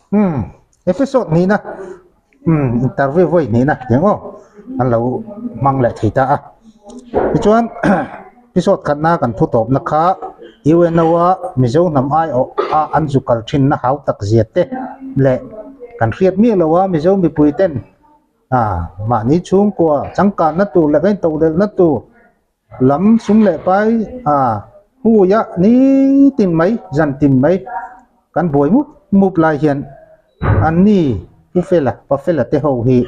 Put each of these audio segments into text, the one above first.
Umm episode hnihna umm interview vawi hnihna tih ang aw an lo hmang leh thei ta a. Tichuan episode khatna kan thu tawpna kha UNO a Mizo hnam aiawh a an zu kal thinna hau tak zia te leh kan hriat miah lo a Mizo mipui ten ah mahni chhungkua changkanna tur leh kan intodelhna tur Lam sum leh pai a hui a nitin mai zan tin mai kan buai mup mup lai hian an ni Pu Fela Pa Fela te ho hi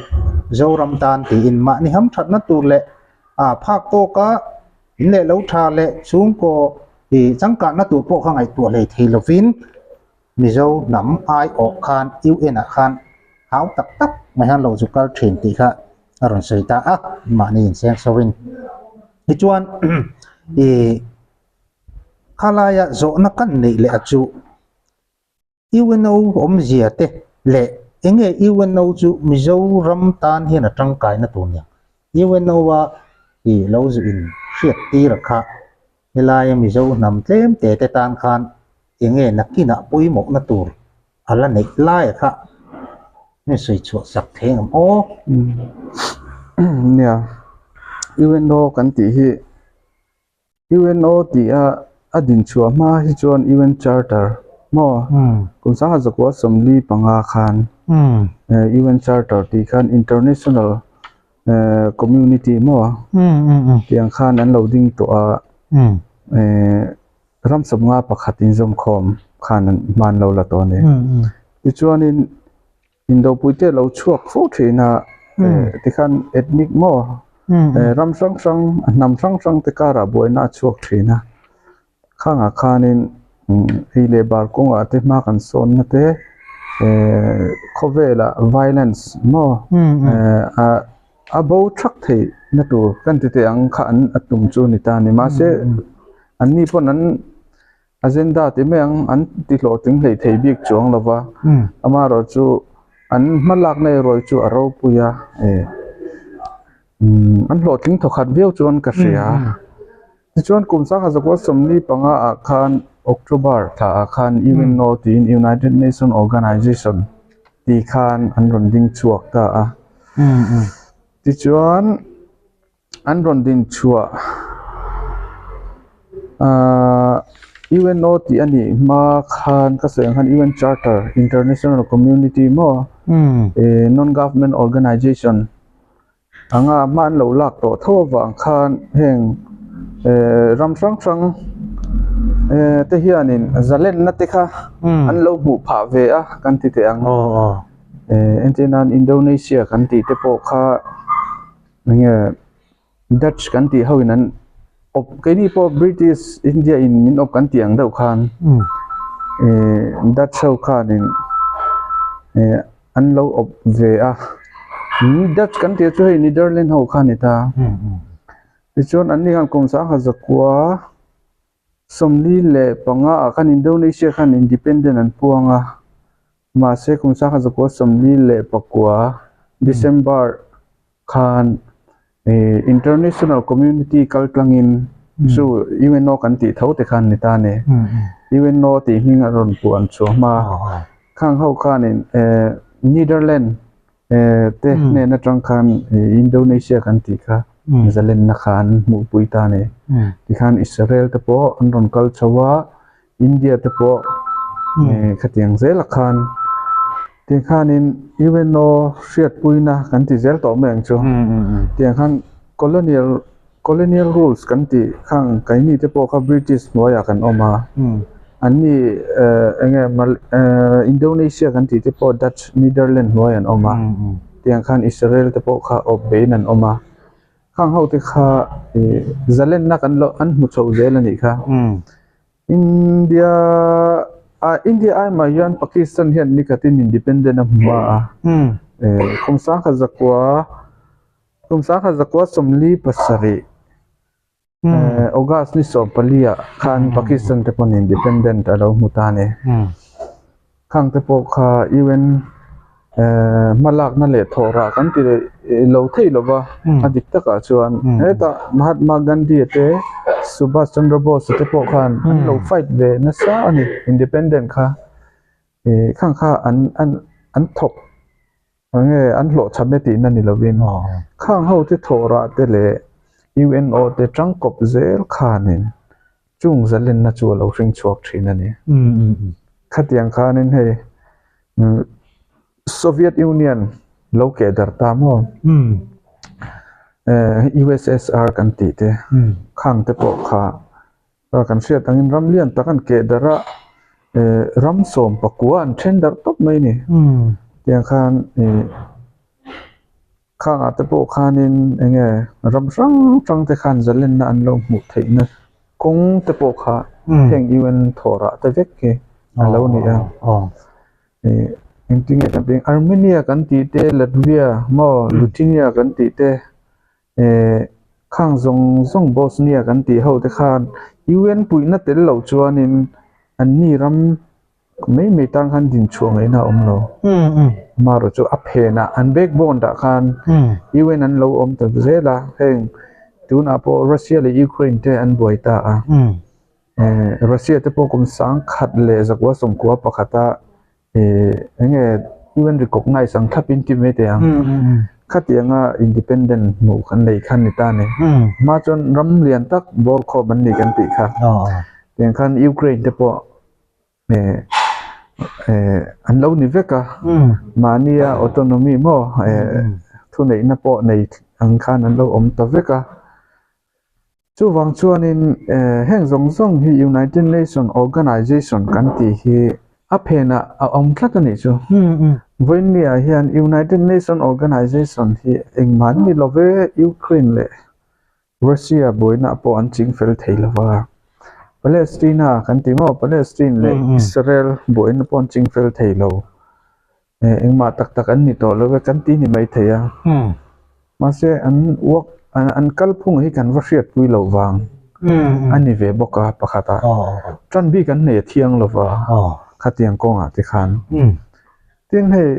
Zoram tan tiin mahni ham thatna tur leh a phak tawka in leh lo tha leh chhungkaw ih changkanna tur pawh kha ngaihtuah hlei thei lovin Mizo hnam aiawh khan UN ah khan hau tak tak mai hian lo zu kal thin tih kha a rawn sawi ta a, mahni inseng so in. Tichuan ih khalaia zawhna kan neih leh a chu UNO awmzia te leh enge UNO chu Mizoram tan hian a tangkaina tur nia UNO a ih lo zu in hriat tir a kha Helaia Mizo hnam tlem te te tan khan enge nakinah pawimawhna tur a la neih laia kha min sawi chhuah sak thei ang aw. Nia, UNO kan tih hi UNO tih a a din chhuah hma hi chuan UN Charter maw kum sangha zakua 45 khan UN Charter tih khan International community maw tiang khan an lo ding tawh a ram sawmnga pakhat inzawmkhawm khan an hman lo la tawh a ni tichuanin indopui te a lo chhuak fo thin a tikhan ethnic maw ram hrang hrang hnam hrang hrang te karah buaina a chhuak thin a. Khangah khanin ei leh bar kawngah te hma kan sawnna te ehh khawvelah violence maw ehh a bo thak theih na tur kan ti teh ang kha an a tum chu a ni ta a ni mahse an ni pawn an agenda ti mai ang an ti hlawhtling hleih thei bik chuang lo va amaherawh chu an hma lakna erawh chu a ropui a ehh an hlawhtling thawkhat viau chuan ka hria. Tichuan kum sangha zakua 45 ah khan October thla ah khan UNO tiin United Nation Organization tih khan an rawn ding chhuak ta a. Tichuan an rawn din chhuah ahh UNO tih a nih hma khan ka sawi ang khan UN Charter International Community maw eh non-government organization Anga hma an lo lak tawh tho avang khan heng eh ram hrang hrang eh te hianin zalenna te kha an lo hmuh phah ve a kan ti teh ang eh entir nan Indonesia kan tih te pawh kha enge Dutch kan tih ho in an awp keini pawh British India in min awp kan tih ang deuh khan eh Dutch ho khanin eh. An lo awp ve a, Dutch kan tih chu hei Netherlands ho kha a ni ta. Tichuan an ni khan kum sangha zakua 45 ah khan Indonesia khan independent an puang a, mahse kum sangha zakua 49 December khan International community kal tlangin chu UNO kan tih tho te khan ni ta a ni. UNO tih hming a rawn puan chhuah hma khang ho khanin Netherland te hnen atang khan Indonesia kan tih kha zalenna kha an hmuhpui ta a ni. Tikhan Israel te pawh an rawn kal chho a. India te pawh khatiang zela khan tiang khanin UNO hriatpuina kan ti zel tawh mai ang chu tiang khan colonial colonial rules kan tih khang keini te pawh kha British hnuaiah kan awm a anni eng nge Indonesia kan tih te pawh Dutch Netherland hnuaiah an awm a tiang khan Israel te pawh kha awp beiin an awm a khang ho te kha zalenna kan lo an hmu chho zel a nih kha. India ah India ai mah hian Pakistan hian ni khatin independent a hmu a eh kum sangkhat zakua kum sangkhat zakua 47 eh August ni 14 ah khan Pakistan te pawn independent a lo hmu ta a ni. Khang te pawh kha UN hma lakna leh thawh rah kan ti lo thei lo va, a dik takah chuan hetah Mahatma Gandhi a te Subhas Chandra Bose te pawh khan an lo fight ve nasa a ni independent kha. Khang kha an an an thawk enge an hlawhchham e tihna ni lovin khang ho te thawh rah te leh UNO te tangkawp zel khanin chung zalenna chu a lo hring chhuak thin a ni. Khatiang khanin hei Soviet Union lo keh darh ta maw? USSR kan tih te khang te pawh kha kan hriat angin ram lian tak an keh darh a, ram sawm pakua an then darh tawp mai a ni. Tiang khan ih khangah te pawh khanin eng nge ram hrang hrang te khan zalenna an lo hmuh theihna kawng te pawh kha heng UN thawhrah te vek hi a lo ni a. Engtin nge kan tih Armenia kan tih te Latvia maw Lithuania kan tih te khang zawng zawng Bosnia kan tih ho te khan UN puihna tel loh chuanin an ni ram mai mai tan khan din chhuah ngaihna a awm lo. Amaherawhchu chu a phenah an backbone ah khan UN an lo awm ta zel a heng tunah pawh Russia leh Ukraine te an buai ta a. Russia te pawh kum sang khat leh zakua sawmkua pakhata enge UN recognize ang thlap in ti mai teh ang. Khatianga independent hmuh kan nei kha ni ta ni. Hma chuan ram lian tak bawr khawm an ni kan tih kha. Tiang khan Ukraine te pawh an lo ni vek a. Mahnia autonomy maw thuneihna pawh nei ang khan an lo awm ta vek a. Chuvang chuanin heng zawng zawng hi United Nation Organization kan tih hi a phenah a awm tlat a nih chu. Vawiinniah hian United Nation Organization hi engmah an ni lo ve, Ukraine leh Russia buaina pawh an ching fel thei lo va. Palestina kan ti maw, Palestine leh Israel buaina pawh an ching fel thei lo. Engmah tak tak an ni tawh lo e kan ti ni mai thei a. Mahse an work an kalphung hi kan va hriatpui loh vang a ni ve bawk a pakhat a. Tan bik an nei a thiang lo va khatiang kawngah te khan. Tin hei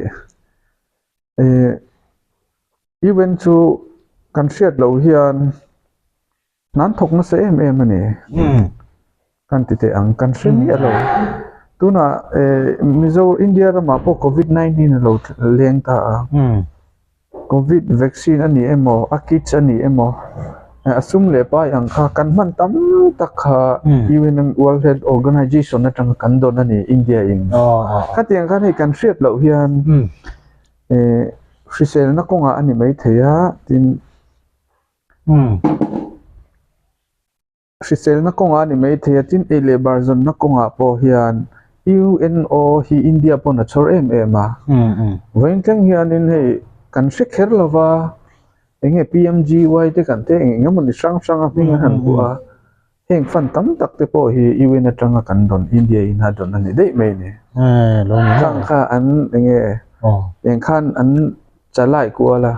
UN chu kan hriat loh hian Hnan thawk nasa em em a ni. Kan ti teh ang, kan hre miah lo. Tunah Mizo India ramah pawh Covid 19 a lo leng ta a. Covid vaccine a ni emaw, a kits a ni emaw, a sum leh pai ang kha kan hman tam tak kha UN World Health Organization atanga kan dawn a ni India in. Khatiang khan hei kan hriat loh hian hriselna kawngah a ni maithei a, tin Hriselna kawngah a ni maithei a, tin ei leh bar zawnna kawngah pawh hian UNO hi India pawn a chhawr em em a. Vawiin thleng hianin hei kan hre kher lo va, eng nge PMGY te kan te eng eng emaw ni hrang hrang a hming an han vuah a, heng fund tam tak te pawh hi UN atanga kan dawn India in a dawn a ni daih mai a ni. Khang kha an eng nge eng khan an chalai kual a.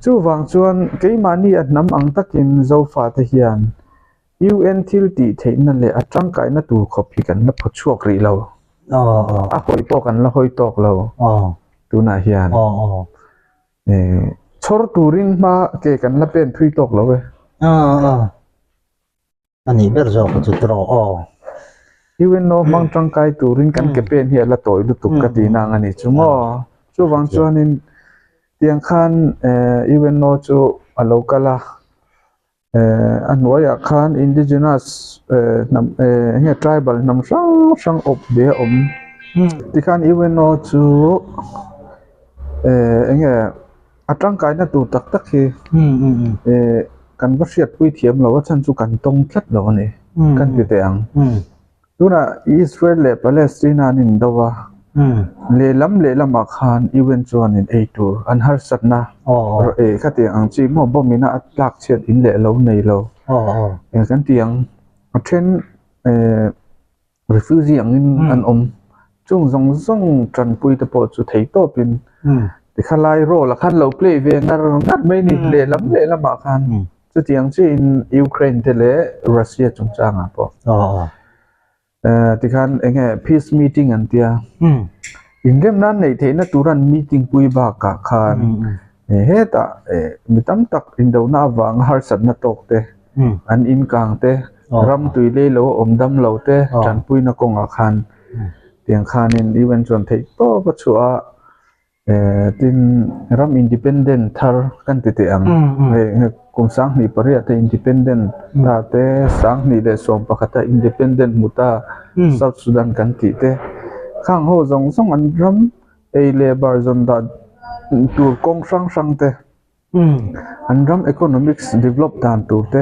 Chuvang chuan keimahni a hnam ang takin Zofate hian UN thil tih theihna leh a tangkaina tur khawp hi kan la phaw chhuak rih lo. A hawi pawh kan la hawi tawk lo tunah hian. Chhawr turin hma ke kan la pen thui tawk lo e. A nih ber zawk chu tawh aw. UNO hmang tangkai turin kan ke pen hi a la tawi lutuk ka tih nang a ni chu maw. Chuvang chuanin tiang khan UNO chu a lo kal a, a hnuaiah khan indigenous hnam eng nge tribal hnam hrang hrang awp ve a awm. Tikhan UNO chu eng nge A tangkaina tur tak tak hi kan va hriatpui thiam lo a chhan chu kan tawng tlat lo a ni kan ti teh ang. Tunah Israel leh Palestine an indo a, lehlam lehlamah khan UN chuanin ei tur an harsatna khatiang ang chi maw bomb ina a tlak chhiat in leh lo nei lo kan ti ang. A then Refugee angin an awm. Chung zawng zawng tanpui te pawh chu thei tawpin tikhalai role a khan lo play ve ngar ngar mai ni lehlam lehlamah khan chutiang chiahin Ukraine te leh Russia chungchangah pawh tikhan eng nge peace meeting an tia inrem nan neih theihna tur an meeting pui bakah khan hetah mi tam tak indona avanga harsatna tawk te an inkang te, ram tui lei lo a awm dam lo te tanpuina kawngah khan. Tiang khanin UN chuan theih tawp a chhuah a, tin ram independent thar kan ti teh ang. Hei kum 2008 te independent ta te, 2011 a independent hmu ta South Sudan kan tih te. Khang ho zawng zawng an ram ei leh bar zawn dah tur kawng hrang hrang te. An ram economics develop dan tur te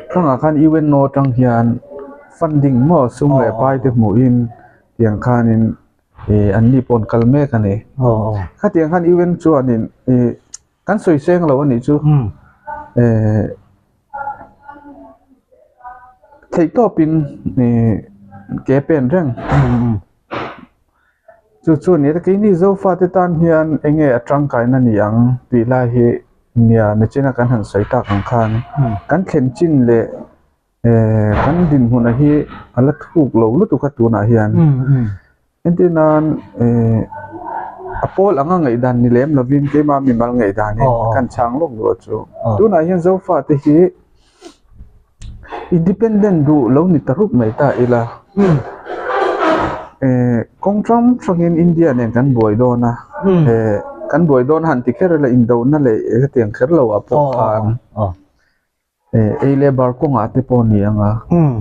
hrangah khan UNO atang hian funding maw sum leh pai te hmuhin tiang khanin ih an ni pawh an kal mek a ni. Khatiang khan UN chuanin ih kan sawi seng lo a nih chu eh theihtawpin ih ke pen reng. Chu chu a ni a, keini Zofate tan hian eng nge a tangkaina ni ang tih lai hi nia nachina kan han sawi tak ang khan kan thlen chin leh eh kan dinhmunah hi a la thuk lo lutuk a tunah hian entir nan eh a pawl anga ngaihdan ni lem lovin keimah mimal ngaihdanin kan chhang lawk duh a chu tunah hian Zofate hi. Independent duh lo ni ta rup mai ta ila eh kawng hrang hrangin India nen kan buai dawn a eh kan buai dawn a han ti kher ila indona leh hetiang kher lo ah pawh khan eh ei leh bar kawngah te pawh a ni ang a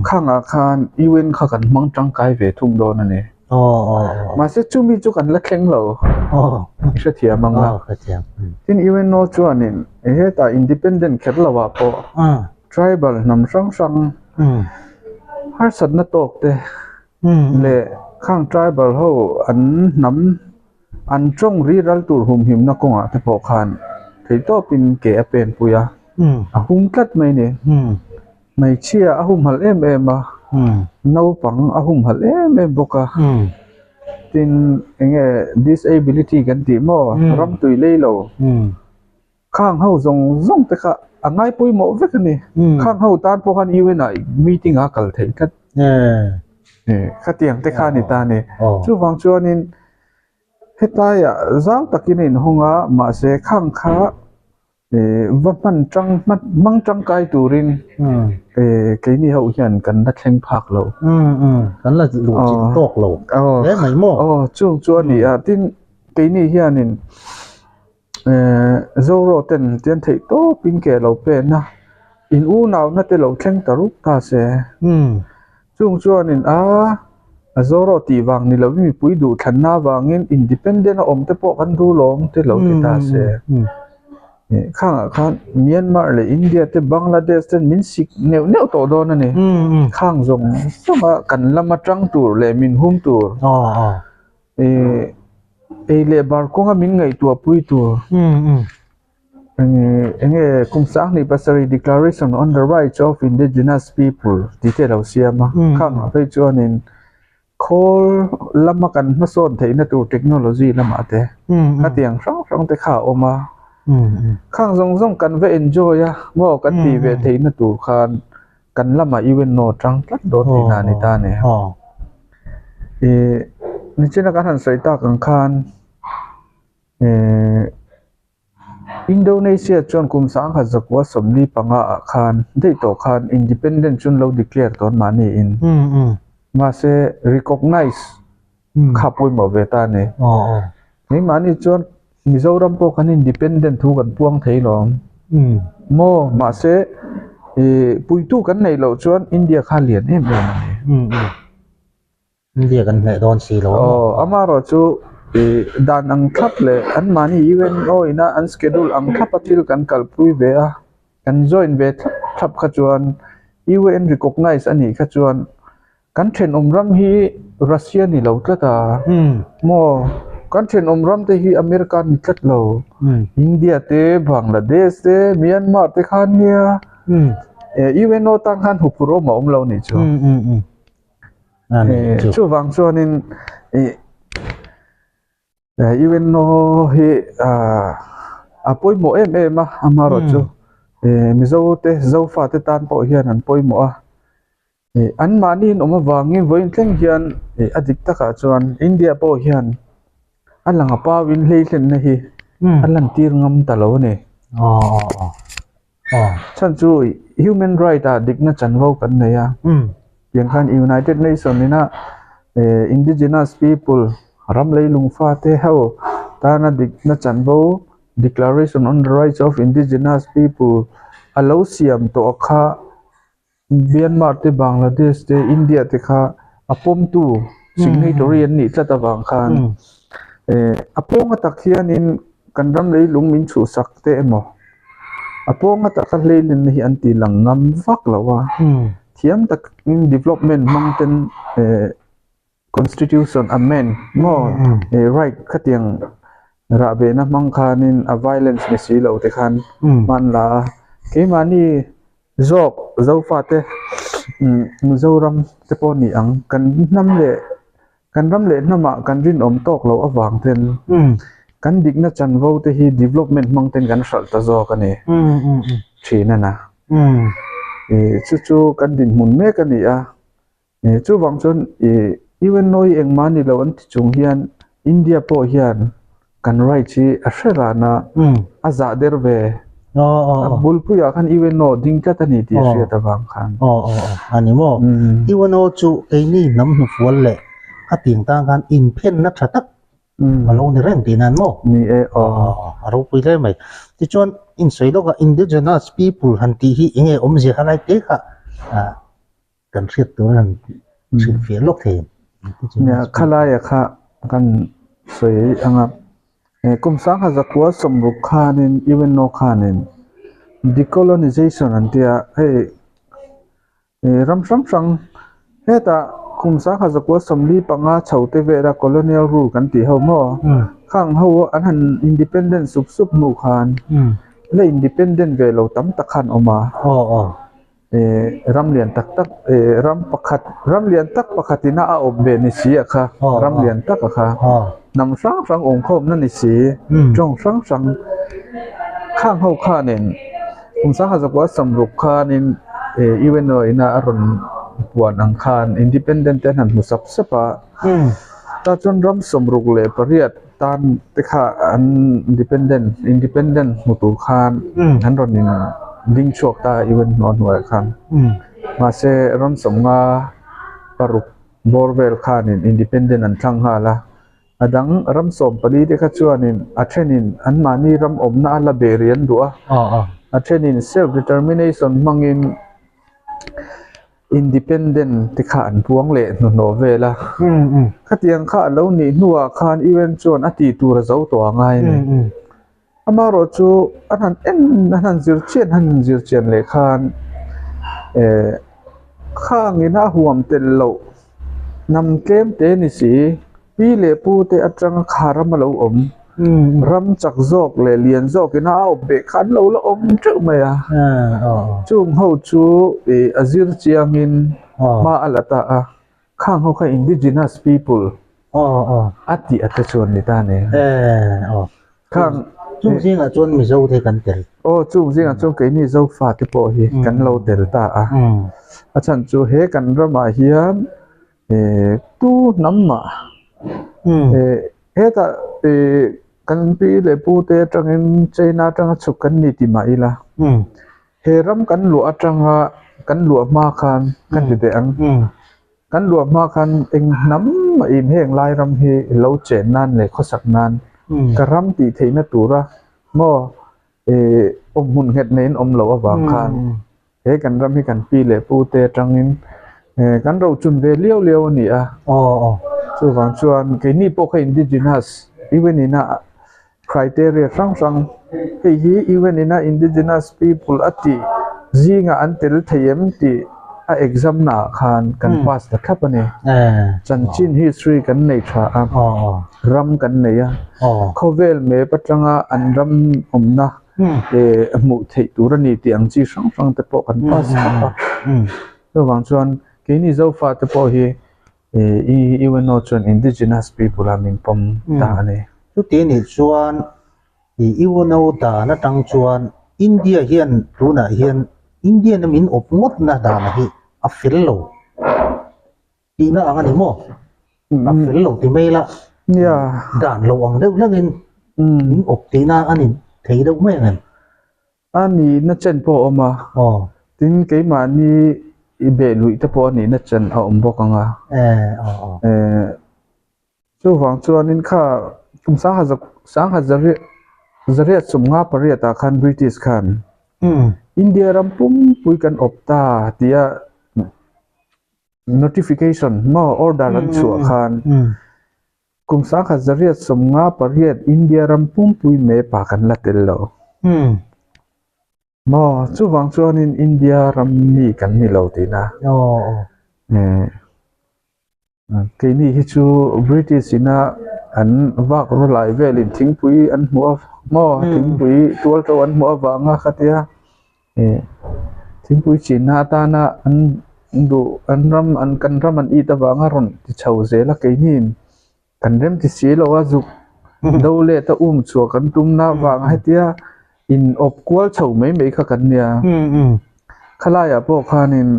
khangah khan UN kha kan hmang tangkai ve thung dawn a ni. Mahse chumi chu kan la thleng lo i hrethiam ang a. Tin UNO chuanin hetah independent kher lo ah pawh tribal hnam hrang hrang harsatna tawk te leh khang tribal ho an hnam an tawng ri ral tur humhimna kawngah te pawh khan theihtawpin ke a pen pui a, a hum tlat mai a ni. Hmeichhia a humhalh em em a, naupang a humhalh em em bawk a, tin eng nge disability kan tih maw ram tui lei lo khang ho zawng zawng te kha a ngai pawimawh vek a ni, khang ho tan pawh khan UN ah meeting a kal theih tlat khatiang te kha a ni ta a ni, chuvang chuanin hetlaiah zau takin a inhawng a mahse khang kha. Eh va hman tang hman hmang tangkai turin eh keini ho hian kan la thleng phak lo. Kan la luh chin tawk lo hle mai maw? Aw chung chu a ni a tin keini hianin eh Zoro ten tian theih tawpin ke lo pen a in unauna te lo thleng ta rup ta se. Chung chuanin a a Zoro tih vang ni lovin mipui duh thlanna avangin independent a awm te pawh kan duh lawm te lo ti ta se. Khangah khan Myanmar leh India te Bangladesh ten min sik neuh neuh tawh dawn a ni. Khang zawng zawng a kan lam atang tur leh min hum tur ei leh bar kawnga min ngaihtuah pui tur. Enge kum 27 Declaration on the Rights of Indigenous People tih te a lo siam a, khang ah phei chuanin khawl lama kan hmasawn theihna tur technology lamah te khatiang hrang hrang te kha a awm a, khang zawng zawng kan va enjoy a maw kan tih ve theihna tur khan kan lamah UNO tang tlat dawn tihna a ni ta a ni. Ih nichina kan han sawi tak ang khan eh. Indonesia chuan kum 1945 ah khan daih tawh khan independent chu an lo declare tawn mahni in mahse recognize kha pawimawh ve ta a ni. Keimahni chuan Mizoram pawh kan independent thu kan puang thei lawm maw mahse ih puitu kan neih loh chuan India kha lian em em a ni. India kan hneh dawn si lo a maw? Aw, amaherawh chu ih dan ang thlap leh anmahni UNO ina an schedule ang thlapa thil kan kalpui ve a, kan join ve thlap thlap kha chuan UN recognize a nih kha chuan kan thenawm ram hi Russia ni lo tlat a maw? Kan thenawm ram te hi America ni tlat lo, India te, Bangladesh te, Myanmar te khan nia UNO tan khan huphurhawm a awm lo nih chu. Chuvang chuanin ih UNO hi a pawimawh em em a amaherawh chu Mizo te Zofa te tan pawh hian an pawimawh a ih anmahni in awm avangin vawiin thleng hian ih a dik takah chuan India pawh hian a lang a pauin hleihlenna hi a lantir ngam ta lo a ni. Chhan chu human right ah dikna chanvo kan nei a, tiang khan United Nation ina Indigenous people ram leilung fate ho tana dikna chanvo Declaration on the Rights of Indigenous People a lo siam tawh a kha Myanmar te Bangladesh te India te kha a pawmtu signatory an nih tlat avang khan a pawnga tak hianin kan ram leilung min chhuhsak te emaw a pawnga taka hleilenna hi an tih lang ngam vak lo a thiam takin development hmang ten Constitution amend maw right khatiang rahbehna hmang khanin a violence ni si lo te khan hman la a, keimahni zawk Zofate Mizoram te pawh ni ang kan hnam leh kan ram leh hnamah kan rinawm tawk loh avang ten kan dikna chanvo te hi development hmang ten kan hralh ta zawk a ni thin a na. Chu chu kan dinhmun mek a ni a. Chuvang chuan UNO hi engmah ni lo an ti chung hian India pawh hian kan rights hi a hre ran a, a zah der ve. A bulpuiah khan UNO ding tlat a ni tih a hriat avang khan. A ni maw? UNO chu keini hnam hnufual leh a tiang tan khan inphenna tha tak a lo ni reng tih nan maw? Ni e aw. A ropui hle mai. Tichuan insawi lawkah indigenous people han tih hi enge awmzia kha lai te kha Kan hriat tur an hrilhfiah lawk thei em? Nia, khalaia kha kan sawi ang a, kum sangha zakua sawmruk khanin UNO khanin decolonization an tia hei ram hrang hrang hetah kum sangha zakua sawmli panga chho te vela colonial rule kan tih ho maw khang ho an han independent sup sup hnu khan la independent ve lo tam tak khan awm a. Ram lian tak tak ram pakhat ram lian tak pakhatin a awm ve ni si a kha ram lian tak a kha hnam hrang hrang awm khawmna ni si tawng hrang hrang khang ho khanin kum sangha zakua samruk khanin UNO ina a rawn puan ang khan independent te an han hmu sap sap a tah chuan ram sawmruk leh pariat tan te kha an independent independent hmu tur khan an rawn in ding chhuak ta a UN hnuai hnuaiah khan mahse ram sawmnga paruk bawr vel khanin independent an thlang nghal a a dang ram sawm pali te kha chuanin a thenin anmahni ram awmna a la beh rih an duh a a thenin self determination hmangin. Independent te kha an puang leh hnuhnawh vel a, khatiang kha a lo nih hnuah khan UN chuan a tih tur a zo tawh a ngai a ni. Amaherawh chu an han en an han zir chian an han zir chian leh khan eh khangin a huam tel loh hnam tlem te ni si. Pi leh pu te atanga kha ram a lo awm, ram chak zawk leh lian zawk ina a awp beh kha an lo la awm teuh mai a. Chung ho chu ih a zir chiangin hma a la ta a, khang ho kha indigenous people a tih a te chuan ni ta nen. Khang chung zingah chuan Mizo te kan tel. Aw chung zingah chuan keini Zofa te pawh hi kan lo tel ta a. A chhan chu he kan ramah hian Tu hnam mah hetah kan pi leh pu te atangin China atanga chhuk kan ni ti mah ila he ram kan luah atanga kan luah hma khan kan ti teh ang kan luah hma khan eng hnam mah in heng lai ram hi lo chen nan leh khawsak nan ka ram tih theihna tura maw awm hmun nghet neiin awm loh avang khan He kan ram hi kan pi leh pu te atangin kan rochun ve liau liau a ni a. Chuvang chuan keini pawh kha indigenous UN ina criteria hrang hrang hei hi UN ina indigenous people a tih zingah an tel thei em tih a exam naah khan kan pass ta thlap a ni. Chanchin history kan nei tha a, ram kan nei a, khawvel map atanga an ram awmna hmuh theih tur a ni tih ang chi hrang hrang te pawh kan pass thlap a chuvang chuan keini zofa te pawh hi UNO chuan indigenous people a min pawm ta a ni. Chuti anih chuan UNO dan atang chuan India hian tunah hian Indian a min awp ngawtna dan hi a fel lo. Tihna ang a ni maw? A fel lo ti mai la, dan lo ang deuh hlangin min awp tihna a ni thei deuh mai ang em? A nihna chen pawh a awm a, tin keimahni. i beh luih te pawh a nihna chan a awm bawk ang a. Chuvang chuanin kha kum sangha zariat sawmnga pariatah khan British khan India ram pumpui kan awp ta tia notification maw order an chhuah khan kum 1958 India ram pumpui map ah kan la tel lo. Maw chuvang chuanin India ram mi kan ni lo tihna. Keini hi chu British ina an vak ru lai velin thingpui an hmuh a maw thingpui tual to an hmuh avanga khatia ih thingpui chinna atana an duh an ram an kan ram an it avanga rawn ti chho zel a keiniin kan rem ti si lo a zuk do let a um chhuah kan tum na avanga hetia in awp kual chho mai mai kha kan nia khalaiah pawh khanin.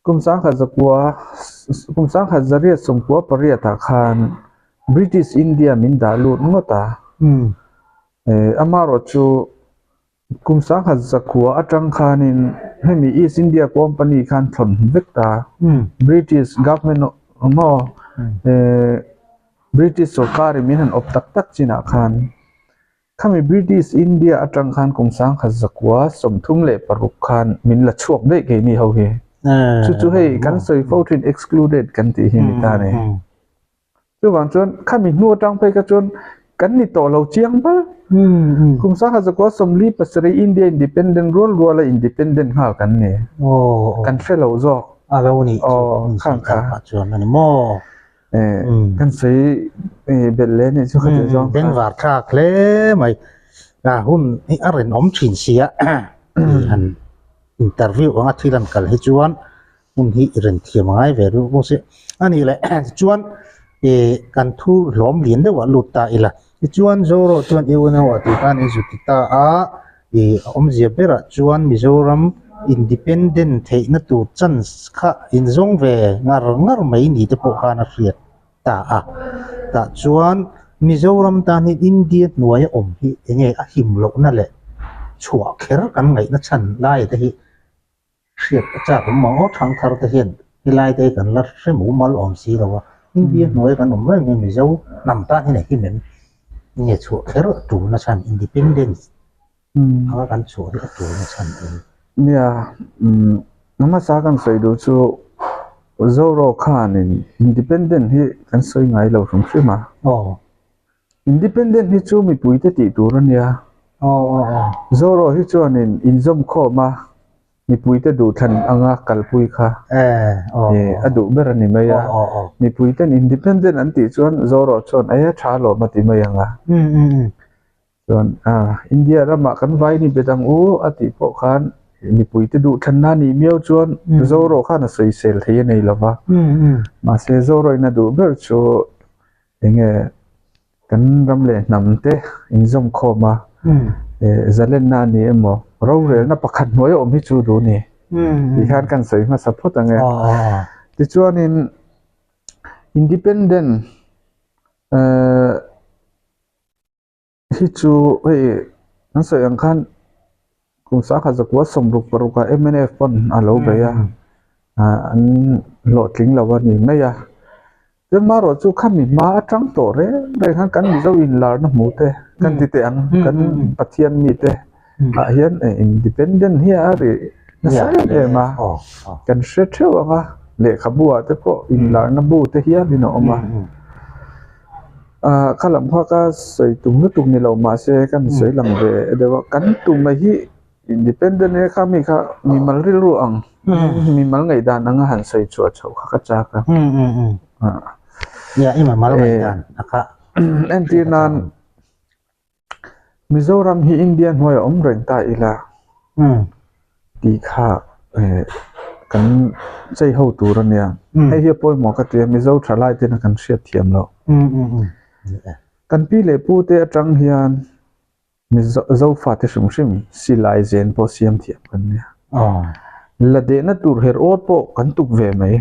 Kum 1909, kum 1998 ah khan British India min dah lut ngawt a. Amaherawh chu kum 1909 atang khanin hemi East India Company khan thlawn vek ta. British government maw British sorkarin min han awp tak tak chinah khan Khami British India atang khan kum 1936 khan min la chhuak daih keini ho hi. Chu chu hei kan sawi fo thin excluded kan tih hi ni ta ni. Chuvang chuan khami hnu atang phei kha chuan kan ni tawh lo chiang bal. Kum 1947 India independent rual rual a independent nghal kan ni. Kan hre lo zawk. A lo nih chu. Khang kha chuan a ni maw. Kan sawi belh leh anih chu khati zawng khan. Bengvar thlak hle mai. A hun hi a rinawm thin sia han interview anga thil an kal hi chuan hun hi i rin thiam a ngai ve reuh bawk si. A nih leh chuan kan thu hlawm lian deuh ah lut ta ila. Tichuan Zoro chuan UNO ah tih khan i zu ti ta a, awmzia berah chuan Mizoram independent theihna tur chance kha inzawng ve ngar ngar mai ni te pawh khan a hriat ta a. Tah chuan Mizoram tan hian India hnuaia awm hi enge a him lohna leh chhuah kher kan ngaihna chhan lai te hi Hriat a chak awm ang aw, thangthar te hian helai te hi kan la hre mumal awm si lo a, India hnuaia kan awm reng hi Mizo hnam tan hian a him em? Nge chhuah kher a tulna chhan Independence anga kan chhuah hi a tulna chhan em? Nia, hmasa kan sawi duh chu Zoro khanin Independent hi kan sawi ngai lo hrim hrim a. Aw. Independent hi chu mipuite tih tur a nia. Aw aw aw. Zoro hi chuanin inzawmkhawm a. Mipuite duhthlan anga kalpui kha a duh ber a ni mai a. Mipuiten independent an tih chuan Zoro chuan e tha lawm a ti mai ang a. Chuan India ramah kan vai ni bet ang u a tih pawh khan mipuite duhthlanna a nih miau chuan Zoro khan a sawisel thei a nei lo va. Mahse Zoro in a duh ber chu eng nge Kan ram leh hnam te inzawmkhawm a, zalenna a ni emaw, rorelna pakhat hnuai a awm hi chu duh ni tih hian kan sawi hmasa phawt ang e. Tichuanin independent hi chu hei kan sawi ang khan kum 1966 ah mnf pawn a lo bei a, an hlawhtling lo a ni mai a. Chemarawh chu khami hma atang tawh reng reng khan kan Mizo inlarna hmu te kan ti teh ang kan Pathian mite ah hian independent hi a ri nasa em em a, kan hre theuh ang a lehkhabu ah te pawh inlarna bu te hialin a awm a. Ah kha lam kha ka sawi tum lutuk ni lo mahse kan sawi lang ve deuh a kan tum a hi independent e kha mi kha mimal rilru ang mimal ngaihdan anga han sawi chhuah chhoh kha ka chak a nia i mimal ngaihdan a kha entir nan Mizoram hi India hnuai a awm reng ta ila tih kha kan chei ho tur a nia hei hi a pawimawh ka ti a Mizo thalai tena kan hriat thiam loh kan pi leh pu te atang hian Mizo Zofa te hrim hrim silai zen pawh siam thiam kan nia la dehna tur her awt pawh kan tuk ve mai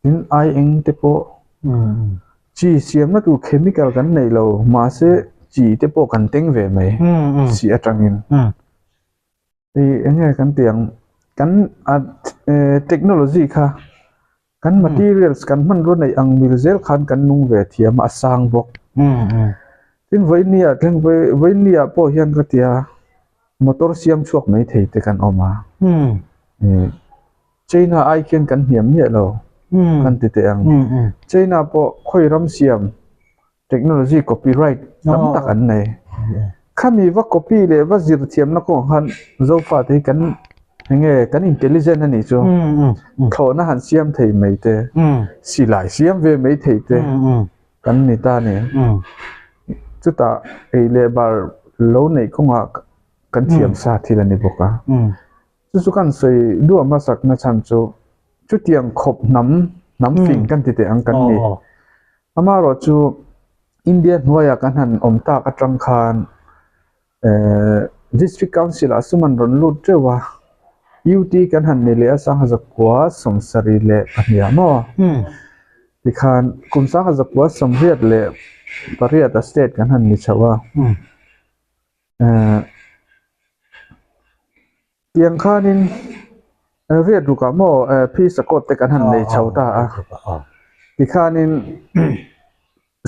tin ai eng te pawh Chi siamna tur chemical kan neih lo mahse chi te pawh kan teng ve mai si atangin. Ih eng nge kan tih ang? Kan technology kha kan materials kan hmanrua neih ang mil zel khan kan nung ve thiam a, a sang bawk. Tin vawinia thleng vawinia pawh hian ka tia motor siam chhuak mai thei te kan awm a. China ai khian kan hniam miah lo kan ti teh ang. China pawh khawi ram siam Technology copyright tam tak an nei. Khami va copy leh va zir thiamna kawngah khan Zofa te hi kan enge kan intelligent a nih chu. Thlawhna han siam thei mai te, silai siam ve mai thei te kan ni ta a ni. Chutah ei leh bar lo neih kawngah kan thiam sa thil a ni bawk a. Chu chu kan sawi duah hmasakna chhan chu chutiang khawp hnam hnam fing kan ti teh ang kan ni. Amaherawh chu India hnuaiah kan han awm tak atang khan District Council ah sum an rawn lut teuh a, UT kan han ni leh a sangha zakua sawmsarih leh pahnih ah maw? Tikhan kum sangha zakua sawmriat leh pariat a state kan han ni chhoh a. Tiang khanin riat rukah maw phisa coat te kan han nei chho ta a, tikhanin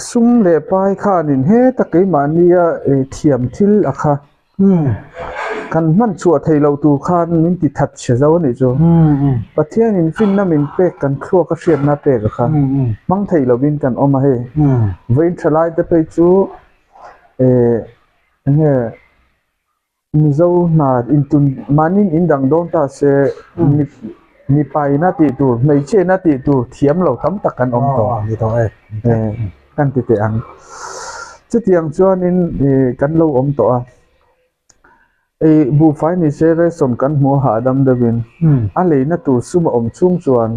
sum leh pai khanin heta keimahnia thiam thil a kha kan hman chhuah theih loh tur khan min ti that chhe zo a nih chu. Pathianin finna min pek kan thluak a hriatna pek a kha hmang theih lovin kan awm a hei. Vawiin tha lai te phei chu enge Mizo hna intun mahni in dang dawn ta se mipa ina tih tur hmeichhia ina tih tur thiam lo tam tak kan awm tawh kan ti teh ang chutiang chuanin kan lo awm tawh a ei buhfai ni se ration kan hmu a hahdam deuhin a leina tur sum a awm chhung chuan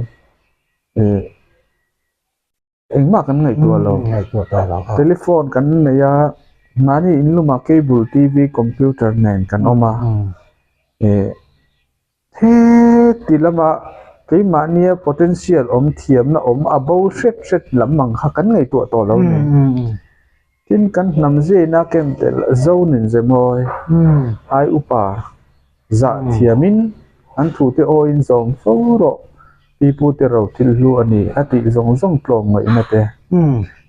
Engmah kan ngaihtuah lo. Telephone kan nei a, mahni in lumah cable TV, computer nen kan awm a. Ih heti lama keimahnia potential awm thiamna awm a bo hret hret lam ang kha kan ngaihtuah tawh lo ni. Tin kan hnam zena ken tel zo nin ze mawi ai upa Zah thiamin an thute awiin zawm fo rawh, pipute ro thil hlu a ni a tih zawng zawng tlawm ngaihna te,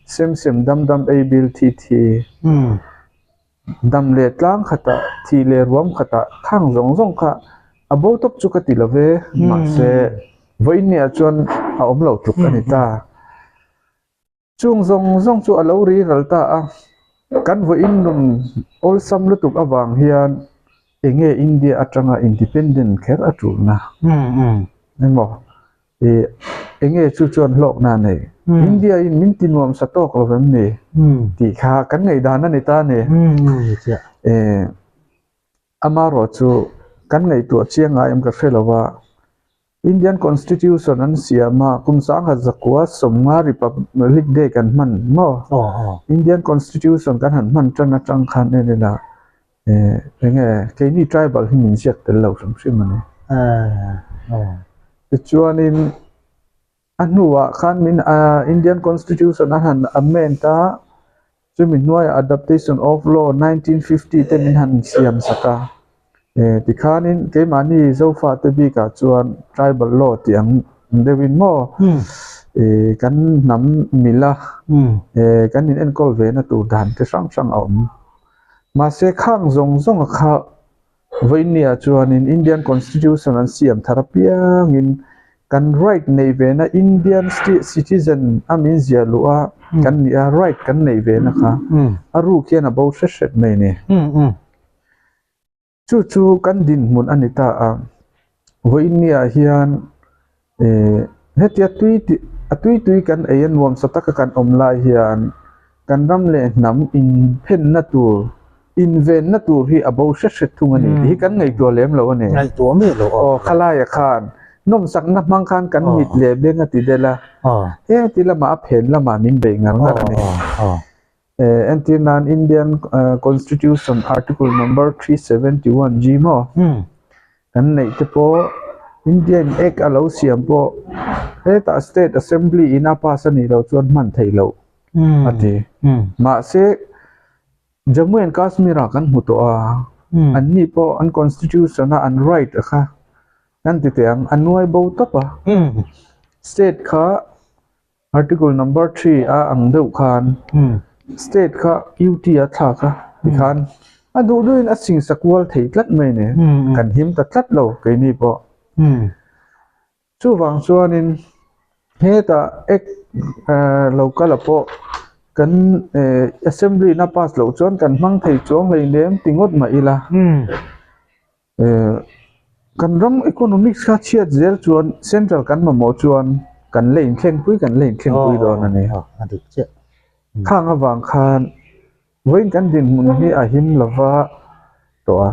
sem sem dam dam ei bil thi thi, dam leh tlang khatah, thih leh ruam khatah khang zawng zawng kha a bo tawp chu ka ti lo ve, mahse vawiinniah chuan a awm lo tluk a ni ta. Chung zawng zawng chu a lo ri ral ta a, kan vawiin nun awlsam lutuk avang hian enge India atanga independent kher a tulna emaw ih enge chu chuan hlawkna a nei. India in min ti nuam sa tawk lo vem ni tih kha kan ngaihdan a ni ta a ni. Ih amaherawh chu kan ngaihtuah chiang ngai em ka hre lo va. Indian Constitution an siam a, kum sangha zakua sawmnga Republic Day kan hman maw? Indian Constitution kan han hman tan atang khan en ila enge keini tribal hi min ziak tel lo hrim hrim a ni. Tichuanin a hnuah khan min Indian Constitution an han amend a, Chumi hnuaiah Adaptation of Law 1950 te min han siam sak a, eh tikhanin keimahni Zofate bikah chuan Tribal Law tih ang deuhin maw eh kan hnam mila eh kan in enkawl ve na tur dan te hrang hrang a awm. Mahse khang zawng zawng a kha Vawinia chuanin Indian Constitution an siam thar apiangin kan right neih vena Indian citizen a min ziah luh a kan nih a right kan neih vena kha a ruk hian a bo hret hret mai a ni. Chu chu kan dinhmun a ni ta a, Vawinia hian eh hetia tui tih a tui tui kan ei a nuam sa taka kan awm lai hian kan ram leh hnam inphenna tur invenna tur hi a bo hret hret thung a ni tih hi kan ngaihtuah lem lo a ni. Ngaihtuah miah lo aw. Aw khalaiah khan nawmsakna hmang khan kan mit leh beng a ti del a, heti lamah a phen lamah min beih ngar ngar a ni. Entir nan Indian Constitution Article number 371 G maw kan neih te pawh Indian Act a lo siam pawh hetah State Assembly in a pass a nih loh chuan hman theih loh a ti. Mahse Jammu and Kashmir ah kan hmu tawh a, an ni pawh an Constitution a an right a kha. Kan ti teh ang, a nuai bo tawp a. State kha Article number 3 a ang deuh khan State kha UT a thlak a tikhan a duh duhin a singsa kual thei tlat mai ni. Kan him ta tlat lo keini pawh. Chuvang chuanin hetah Act lo kal a pawh kan Assembly na pass loh chuan kan hmang thei chuang hleinem ti ngawt mah ila. Kan ram economics kha chhiat zel chuan central kan mamawh chuan kan la inthlengpui kan la inthlengpui dawn a ni. Khang avang khan vawiin kan dinhmun hi a him lova tawh a,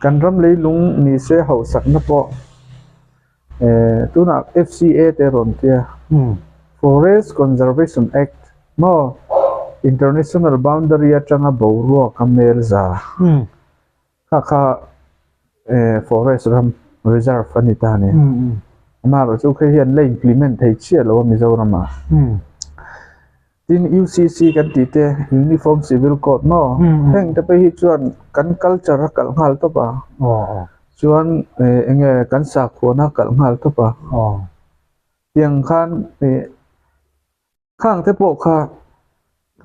kan ram leilung ni se hauhsakna pawh tunah F_C_A te rawn tia Forest Conservation Act maw International Boundary atanga boruak a mel za. Kha kha forest ram reserve a ni ta a ni. Amaherawh chu khi hian la implement thei chiah lo a Mizoram ah. Tin UCC kan tih te Uniform Civil Code maw heng te pawh hi chuan kan culture a kalh nghal tawp a. Chuan eng nge kan sakhuana a kalh nghal tawp a. Tiang khan Khang te pawh kha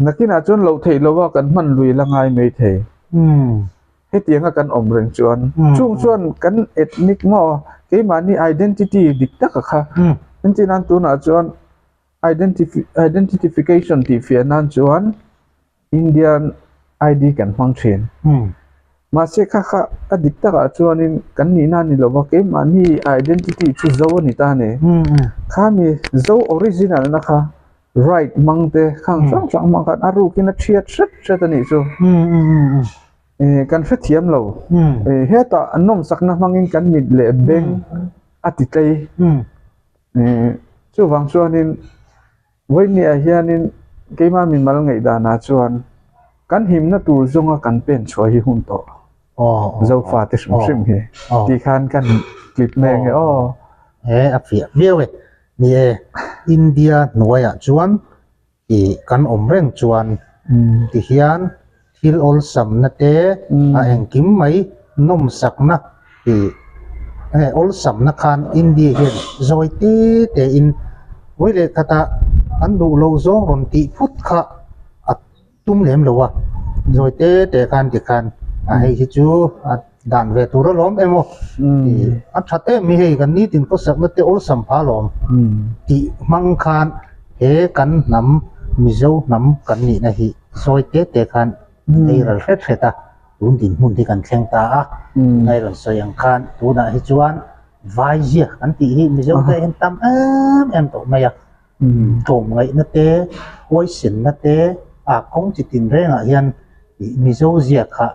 nakinah chuan loh theih lova kan hman lui la ngai mai thei. Hetianga kan awm reng chuan chung chuan kan ethnic maw keimahni identity dik taka kha engtin nan tunah chuan identification tih fiah nan chuan Indian ID kan hmang thin. Mahse kha kha a dik takah chuanin kan nihna a ni lova keimahni identity chu Zo a ni ta a ni. Khami Zo original na kha right hmang te khang hrang hrang hmang khan a rukin a thiat hret hret a nih chu. Kan hrethiam lo. Hetah an nawmsakna hmangin kan mit leh beng a ti tlei. Chuvang chuanin Vawinia hianin keimah mimal ngaihdanah chuan kan himna tur zawnga kan pen chhuah hi hun tawh Zofa te hrim hrim hi tih khan kan clip mai ange aw. He a fiah viau e. Ni e, India hnuaiah chuan ih kan awm reng chuan tihian thil awlsamna te a engkim mai nawmsakna ih hei awlsamna khan India hian zawi te te in vawi leh khatah an duh loh zawng rawn tih phut kha a tum lem lo a, zawi te te khan tikhan a hei hi chu a dan ve tur alawm emaw ih a that em hi hei kan nitin khawsakna te awlsam pha alawm tih hmang khan he kan hnam Mizo hnam kan nihna hi. Sawi te te khan ei ral hret hret a, tun dinhmun hi kan thleng ta a, tunai rawn sawi ang khan tunah hi chuan vai zia kan tih hi Mizo te hian tam em em tawh mai a, tlawmngaihna te, huaisenna te, a kawng chi tin rengah hian Mizo zia kha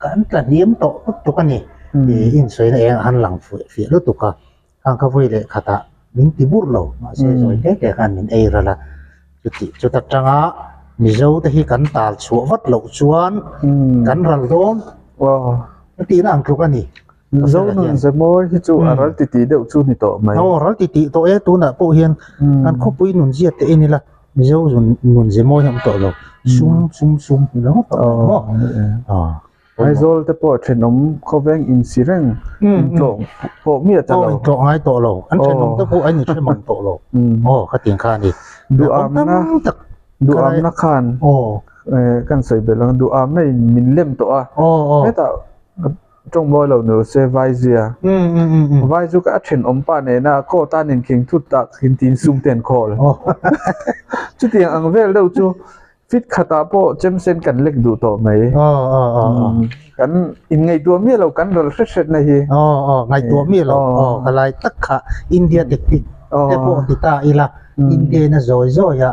kan tla hniam tawh lutuk a ni tih insawina eng a han lang fiah lutuk a. Khang kha vawi leh khatah min ti burh lo, mahse zawi te te khan min ei ral a, chuti chuta tanga Mizo te hi kan tal chhuah vat loh chuan kan ral dawn tihna ang tluk a ni. Zo nun ze mawi hi chu a ral titih deuh chu ni tawh mai. Aw ral titih tawh e, tunah pawh hian kan khawpui nun ziat te en ila Mizo nun ze mawi hi a awm tawh lo, sum sum sum ni lo tawh mai maw. Aizawl te pawh thenawm khawveng insi reng intlawh pawh miah ta lo. Aw intlawh ngai tawh lo. An thenawm te pawh an inhre mang tawh lo. Aw khatiang kha a ni. Duhamna duhamna khan kan sawi belh ang duhamna in min lem tawh a. Hetah tawngmawi lo ni se vai zia. Vai chu a thenawm pa nena court a nin khing thut tak in sum te an khawl. Chutiang ang vel deuh chu Fit khatah pawh chemsen kan lek duh tawh mai. Aw aw aw aw. Kan inngaihtuah miah lo kan rawl hret hret na hi. Aw aw ngaihtuah miah lo aw ka lai tak kha India tactic te pawh ti ta ila India in a zawi zawi a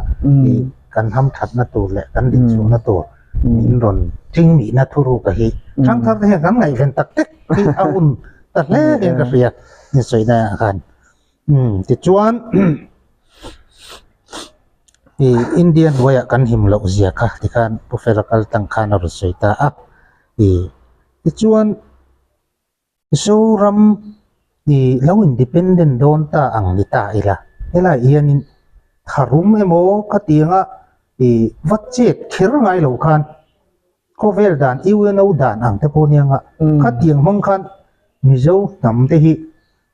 i kan ham thatna tur leh kan dinchhuahna tur min rawn tling nihna thuruk a hi thangthar te hian kan ngaihven tak tak hi a hun ta hle hian ka hria ni sawina ah khan. Umm tichuan ih India hnuaiah kan him loh zia kha tikhan Pu Fela kal tang khan a rawn sawi ta a ih tichuan Zoram ih lo independent dawn ta ang ni ta ila helaiah hianin tharum emaw khatianga ih va chet kher ngai lo khan Khawvel dan UNO dan ang te pawh nia nga khatiang hmang khan Mizo hnam te hi.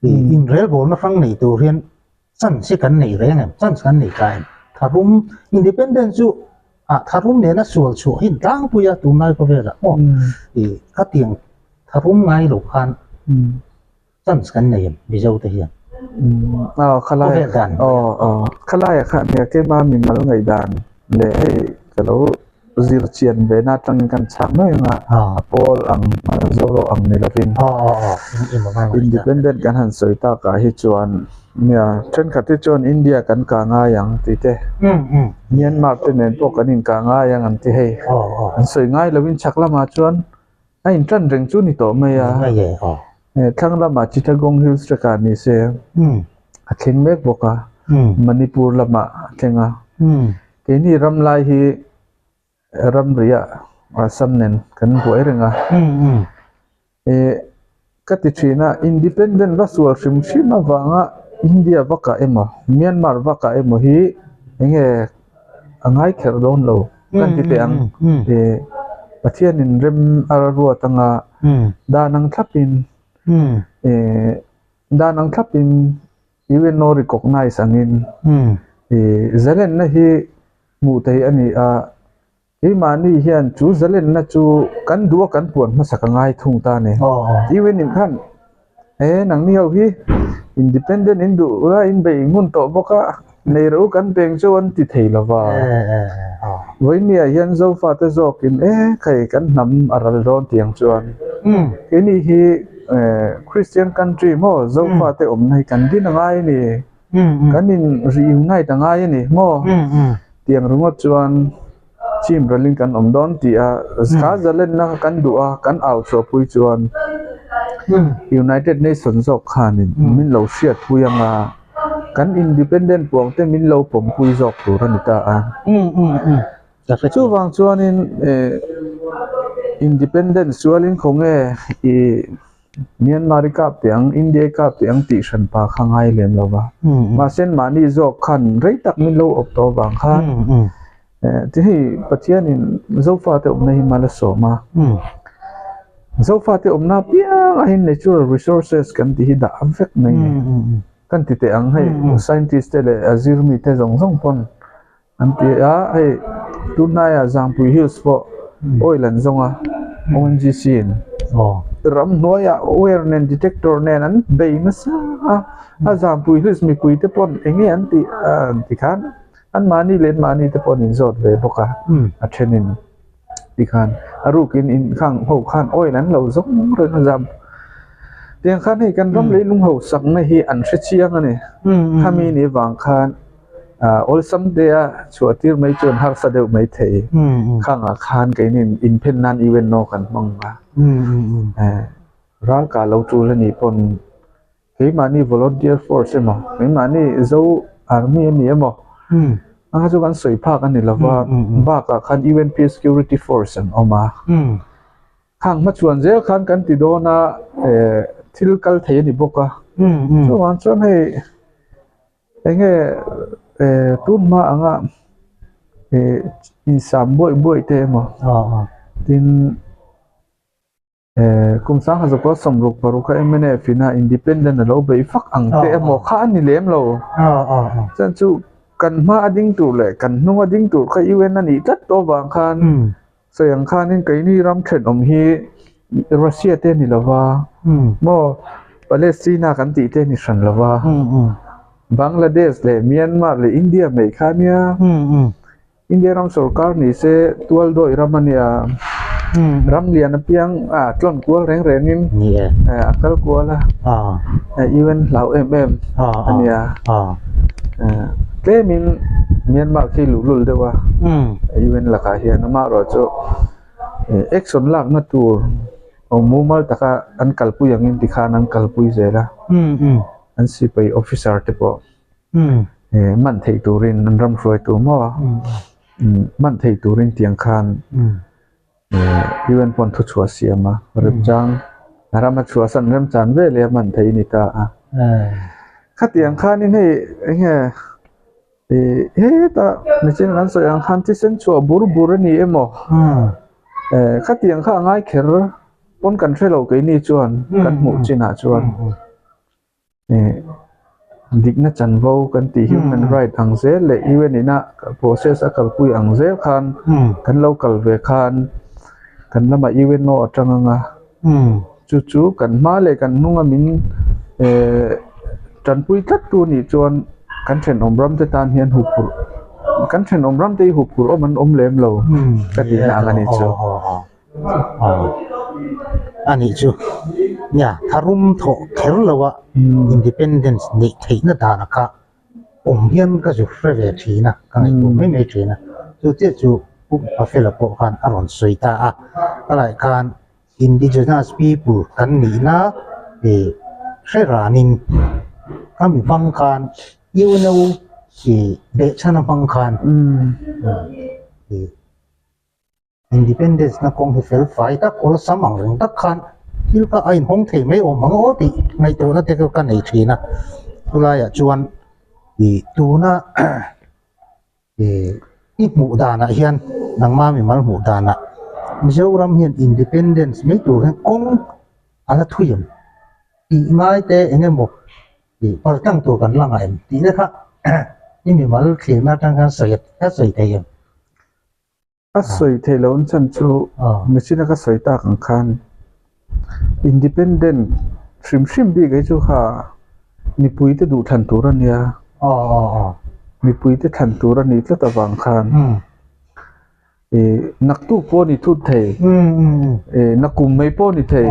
Inrelbawlna hrang nei tur hian chance hi kan nei reng em? Chance kan nei ta em? Tharum, independence chu ah tharum nena sual chhuah hi tlangpui a tunlai khawvelah maw? Ih khatiang tharum ngai lo khan chance kan nei em Mizo te hian? Aw khalai Khawvel dan. Aw aw khalai ah khan nia keima mimal ngaihdan leh hei ka lo zir chian ve na atangin kan chhak mai ang a, a pawl ang zo lo ang ni lovin independent kan han sawi takah hi chuan nia thenkhat hi chuan India kan kah ngai ang tih te Myanmar te nen pawh kan inkah ngai ang an ti hei an sawi ngai lovin chhak lamah chuan a intan reng chu ni tawh mai a thlang lamah Chittagong Hills track ah ni se a thleng mek bawk a Manipur lamah a thleng a. Keini ram lai hi ramriah Assam nen kan buai reng a. Eh ka ti thin a, independent va sual hrim hrim avanga India vaka emaw Myanmar vaka emaw hi enge a ngai kher dawn lo kan ti teh ang. Eh Pathianin rem a ruat anga dan ang thlapin eh dan ang thlapin UNO recognize angin ih zalenna hi hmuh theih a ni a, keimahni hian chu zalenna chu kan duh a kan puan hmasa ka ngai thung ta a ni. UN in khan he nangni ho hi independent in duh a in beih ngun tawh bawk a nei rawh u kan peng chu an ti thei lo va. Vawinia hian Zofate zawkin e khai kan hnam a ral dawn tiang chuan keini hi Christian country maw Zofate awmna hi kan din a ngai a ni kan in reunite a ngai a ni maw tiang ringawt chuan chim ralin kan awm dawn tih a kha zalenna kha kan duh a kan au chhuahpui chuan United Nation zawk khanin min lo hriatpui ang a kan independent puang te min lo pawmpui zawk tur a ni ta a. Chuvang chuanin independent sualin khawnge ih Myanmar i kap teh ang, India i kap teh ang tih hran pa kha ngai lem lo va. Mahse mahni zawk khan rei tak min lo awp tawh avang khan ti hei Pathianin Zofate awmna hi mal a sawm a. Zofate awmna apiang ah hian natural resources kan tih hi dah vek mai a ni. Kan ti teh ang hei scientist te leh a zirmi te zawng zawng pawn An ti a, hei tunhnaiah Zangpui Hills pawh oil an zawng a, ONGC in ramhnuaiah wire nen detector nen an bei nasa a, a Zangpui Hills mipui te pawn eng nge an tih an ti khan anmahni leh anmahni te pawh an inzawt ve bawk a, a thenin tikhan a rukin in khang ho khan oil an lo zawng reng a zam tiang khan hei kan ram leilung ho sakna hi an hre chiang a ni khami ni vang khan ah awlsam te a chhuah tir mai chuan harsa deuh mai thei khangah khan keinin inphen nan UNO kan hmang a eh ral kah lo tul a nih pawn Keimahni volunteer force emaw, keimahni Zo army a ni emaw, a kha chu kan sawi phak a ni lo va, bakah khan UNP security force an awm a. Khang hmachhuan zel khan kan ti dawn a, eh thil kal thei a ni bawk a. Chuvang chuan hei eng nge eh tun hma anga eh insam buaih buaih te emaw tin. Kum sangha zakua sawmruk paruk kha mnf in a independent a lo beih fak ang te emaw kha a ni lem lo. Chuan chu kan hma a ding tur leh kan hnung a ding tur kha UN a nih tlat tawh avang khan sawi ang khanin keini ram thenawm hi Russia te a ni lova maw Palestina kan tih te a ni hran lova Bangladesh leh Myanmar leh India mai kha a nia. India ram sorkar ni se tual dawih ram a nia ram lian apiang a tlawn kual reng rengin a kal kual a UN hlau em em a nia tlemin Myanmar khi luhlul deuh a UN lakah hian amaherawh chu action lakna tur awm mumal taka an kalpui angin tikhan an kalpui zel a an sipai officer te pawh. Man theih turin an ram hruaitu maw man theih turin tiang khan UN pawn thu chhuah siam a remchang ram a chhuahsan remchan vel hi a man theih a ni ta a khatiang khanin hei eng nge ih hetah nichin kan sawi ang khan thisen chhuah bur bur a ni emaw khatiang kha a ngai kher pawn kan hre lo keini chuan kan hmuh chinah chuan. Eh dikna chanvo kan tih human right ang zel leh UN ina process a kalpui ang zel khan kan lo kal ve khan kan lamah UNO atang anga chu chu kan hma leh kan hnunga min eh tanpui tlat tu nih chuan kan thenawm ram te tan hian huphurh kan thenawm ram te hi huphurh awm an awm lem lo ka tihna ang a ni chu. A nih chu nia tharum thawh kher lo a independence neih theihna danah kha awm hian ka zu hre ve thin a, ka ngaihtuah mai mai thin a, chu chiah chu Pu Mafela pawh khan a rawn sawi ta a, a lai khan indigenous people kan nihna ih hre ranin a mi hmang khan UNO ih behchhan a hmang khan ih. Independence na kawng hi fel fai tak awlsam ang reng tak khan thil kha a inhawng thei mai awm ang aw tih ngaihtuahna te chu ka nei thin a, chulaiah chuan ih tuna ih i hmuh danah hian nangma mimal hmuh danah Mizoram hian Independence mai tur hian kawng a la thui em tih ngai te eng emaw ih paltlang tur kan la ngah em tih te kha i mimal thlirna atang khan sawi a sawi thei em. A sawi theih loh an chhan chu machine a ka sawi tak ang khan independent hrim hrim bik hi chu kha mipui te duh thlan tur a nia mipui te thlan tur a nih tlat avang khan ih naktuk pawh a ni thut thei ih nakum mai pawh a ni thei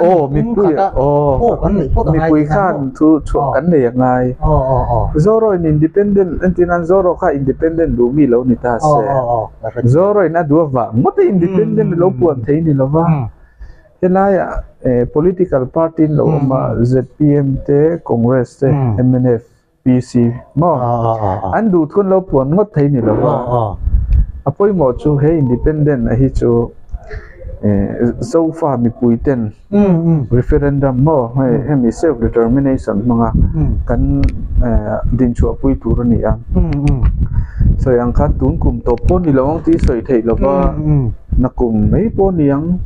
aw mipui aw mipui khan thu chhuah kan nei a ngai. Zoroin independent entir nan Zoro kha independent duh mi lo ni ta se. Zoroin a duh avang ngawt a independent lo puan thei ni lova. Helaiah political party in lo awm a ZPM te Congress te mnf PC maw an duh thun lo puan ngawt thei ni lova. A pawimawh chu he independent a hi chu Zofa mipui ten Referendum maw hei hemi self determination hmanga kan dinchhuah pui tur a ni a. Sawi ang khan tun kum tawp pawh ni lo ang tih sawi theih lo va, nakum mai pawh ni ang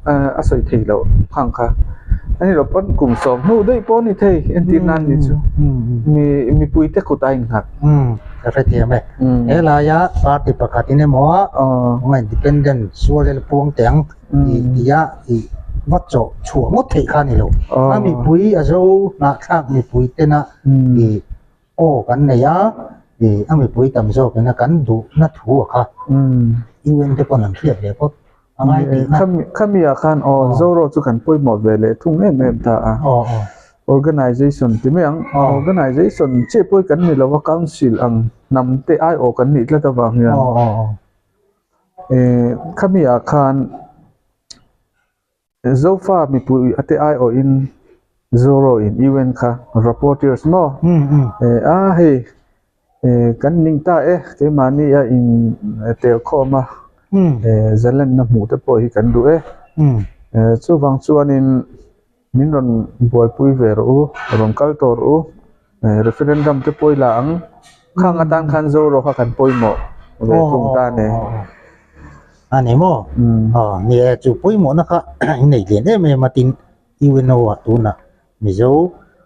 a sawi theih loh khang kha. A ni lo pawn kum sawm hnu daih pawh a ni thei entir nan ni chu mi mipui te kut a innghat. Ka hrethiam e. He laia party pakhat in emaw independent sual vel puang teh ang. Tih tia ih va chawh chhuah ngawt theih kha a ni lo. A mipui a zo hnahthlak mipui tena ih aw kan nei a, ih a mipui tam zawkin a kan duhna thu a kha UN te pawn an hriat ve phawt a ngai tihna. Khami ah khan aw Zoro chu kan pawimawh ve leh thung em em ta a. Organization ti mai ang, organization chiah pawh hi kan ni lo a, council ang hnam te aiawh kan nih tlat avang hian. Eh khami ah khan Zofa mipui ate aiawhin Zoro in UN kha rapporteurs maw eh a hei eh kan ning ta e keimahni a in tel khawm a eh zalenna hmuh te pawh hi kan duh e eh chuvang chuanin min rawn buaipui ve rawh u rawn kal tawh rawh u eh referendum te pawh i la ang khang atan khan Zoro kha kan pawimawh ve thung ta a ni. A ni maw? Aw ni e chu pawimawhna kha in nei lian em em a tin UNO ah tunah Mizo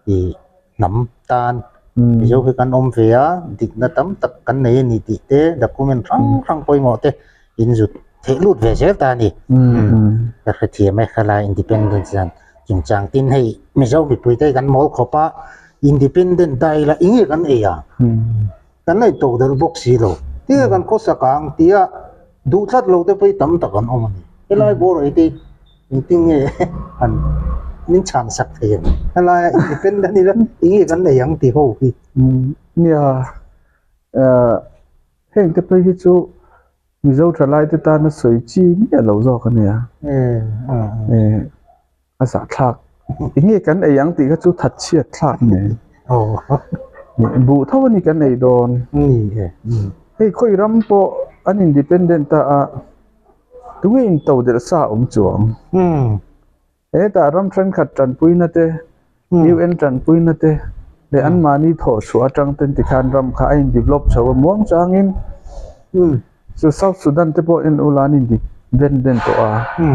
ih hnam tan Mizo hi kan awm ve a dikna tam tak kan nei a ni tih te document hrang hrang pawimawh te in zut theih lut ve zel ta a ni. Ka hrethiam e khalai independence hian chungchang tin hei Mizo mipui te hi kan mawl khawp a independent ta ila eng nge kan ei ang kan la intawk delh bawk si lo tinge kan khawsak ang tia duh tlat lo te pawh hi tam tak an awm a ni. Helai bawr ei te hi engtin nge han min chhan sak thei ang helaia independent ila eng nge kan ei ang tih ho hi. Nia heng te phei hi chu Mizo thalai te tana sawi chi miah lo zawk a nia. A zahthlak. Eng nge kan ei ang tih kha chu that chhiat thlak nen. Buh tho a ni kan ei dawn. Hei khawi ram pawh an independent ta a, tunge into delh sa a awm chuang. Hetah ram thenkhat tanpuina te, UN tanpuina te leh anmahni thawh chhuah atang ten tikhan ram kha a in develop chho a muang changin chu South Sudan te pawh en ula an in independent tawh a,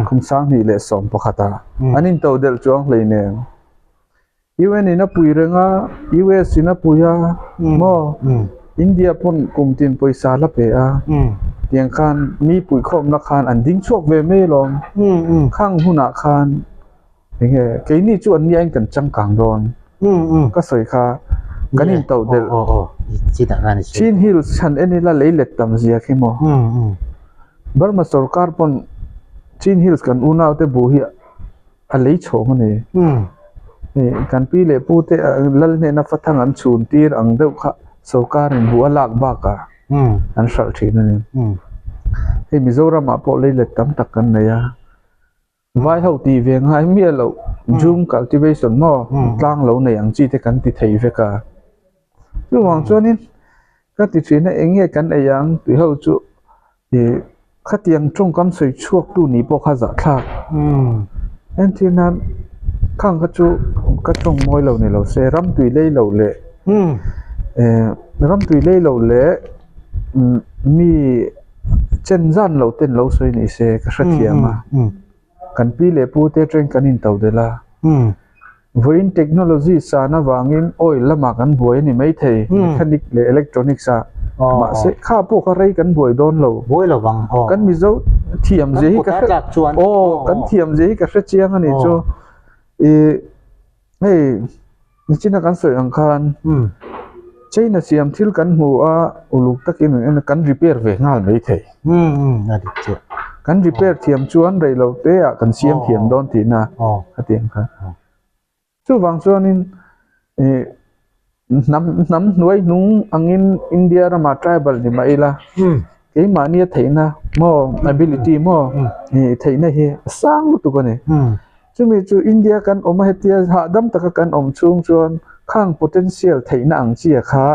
kum 21 ah an intodelh chuang hleinem. UN in a pui reng a, US in a pui a, maw? India pawn kum tin pawisa la pe a, tiang khan mi puikhawmna khan an ding chhuak ve mai alawm. Khang hunah khan eng nge keini chu an nia in kan changkang dawn ka sawi kha kan intoh delh. Chin Hills han en ila lei let tam zia khi maw? Burma sorkar pawn Chin Hills kan unaute bu hi a lei chhawng a ni. Hei kan pi leh pu te lal hnena fathang an chhun tir ang deuh kha sorkar in buh a lak bakah an hralh thin a ni. Hei Mizoram ah pawh leilet tam tak kan nei a, vai ho tih ve ngai miah loh jhum cultivation maw tlang lo nei ang chi te kan ti thei vek a. Chuvang chuanin ka ti thin a eng nge kan ei ang tih ho chu Ih khatiang tawngkam sawi chhuak tu nih pawh kha zahthlak entir nan khang kha chu ka tawng mawi lo ni lo se ram tui lei lo leh eh ram tui lei lo leh mi chen zan lo ten lo sawi ni se ka hrethiam a kan pi leh pu te atangin kan into delh a. Vawiin technology san avangin oil lamah kan buai a ni maithei, mechanic leh electronics ah. Mahse, kha pawh kha rei kan buai dawn lo. Buai lo vang, aw. Kan Mizo thiam zia hi ka hre, aw, kan thiam zia hi ka hre chiang a ni chu. Ih, hei, nichina kan sawi ang khan, China siam thil kan hmu a, uluk takin an en a, kan repair ve nghal maithei. Kan repair thiam chuan rei lo te ah kan siam thiam dawn tihna a ti ang kha. Chuvang chuanin ih hnam hnam hnuai hnung angin India ramah tribal ni mah ila keimahni a theihna maw ability maw ih theihna hi a sang lutuk a ni. Chumi chu India kan awm a hetia hahdam taka kan awm chhung chuan khang potential theihna ang chia kha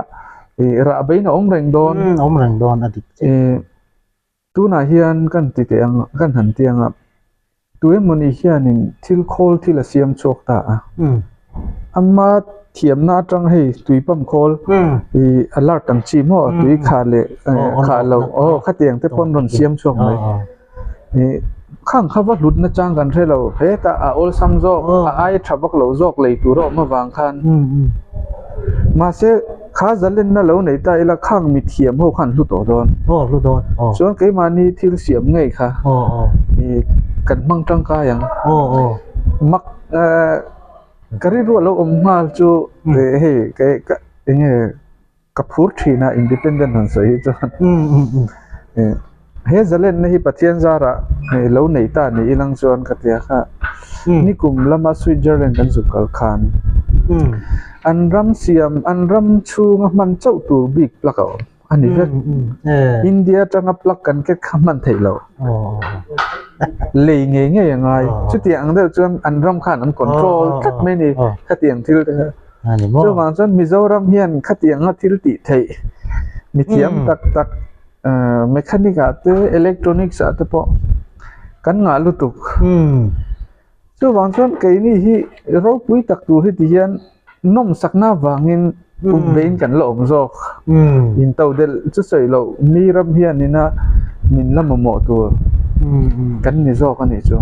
ih rah bein a awm reng dawn. Awm reng dawn a dik chiah. Tunah hian kan ti teh ang kan han ti ang a, tu emawni hianin thil khawl thil a siam chhuak ta a, ama thiamna atang hei tui pump khawl ih alert ang chi maw tui khah leh khah loh aw khatiang te pawn rawn siam chhuak mai ih khang kha va hlut na chang kan hre lo hetah a awlsam zawk a ai tha vak lo zawk lei tur a awm avang khan mahse. Kha zalenna lo nei ta ila khang mi thiam ho khan hlu tawh dawn. Aw hlu dawn aw. Chuan keimahni thil siam ngei kha. Aw aw. I kan hmang tangkai ang. Aw aw. Mak eh ka rilru a lo awm nghal chu hei ka ka eng nge ka phur thin a independent han sawi hi chuan. He zalenna hi Pathian zarah lo nei ta ni ilang chuan ka tia kha nikum lama Switzerland kan zuk kal khan an ram siam an ram chhunga hman chauh tur bik plug a awm a ni vek. India atanga plug kan ket kha hman theih loh lei ngei ngei a ngai chutiang ang deuh chuan an ram khan an control tlat mai ni khatiang thil te kha. Chuvang chuan Mizoram hian khatianga thil tih theih mithiam tak tak. Mechanic ah te electronics ah te pawh kan ngah lutuk chuvang chuan keini hi ropui tak tur hi ti hian nawm sakna vangin kum veiin kan la awm zawk in to delh chu sawi loh mi ram hian ina min la mamawh tur kan ni zawk a nih chu.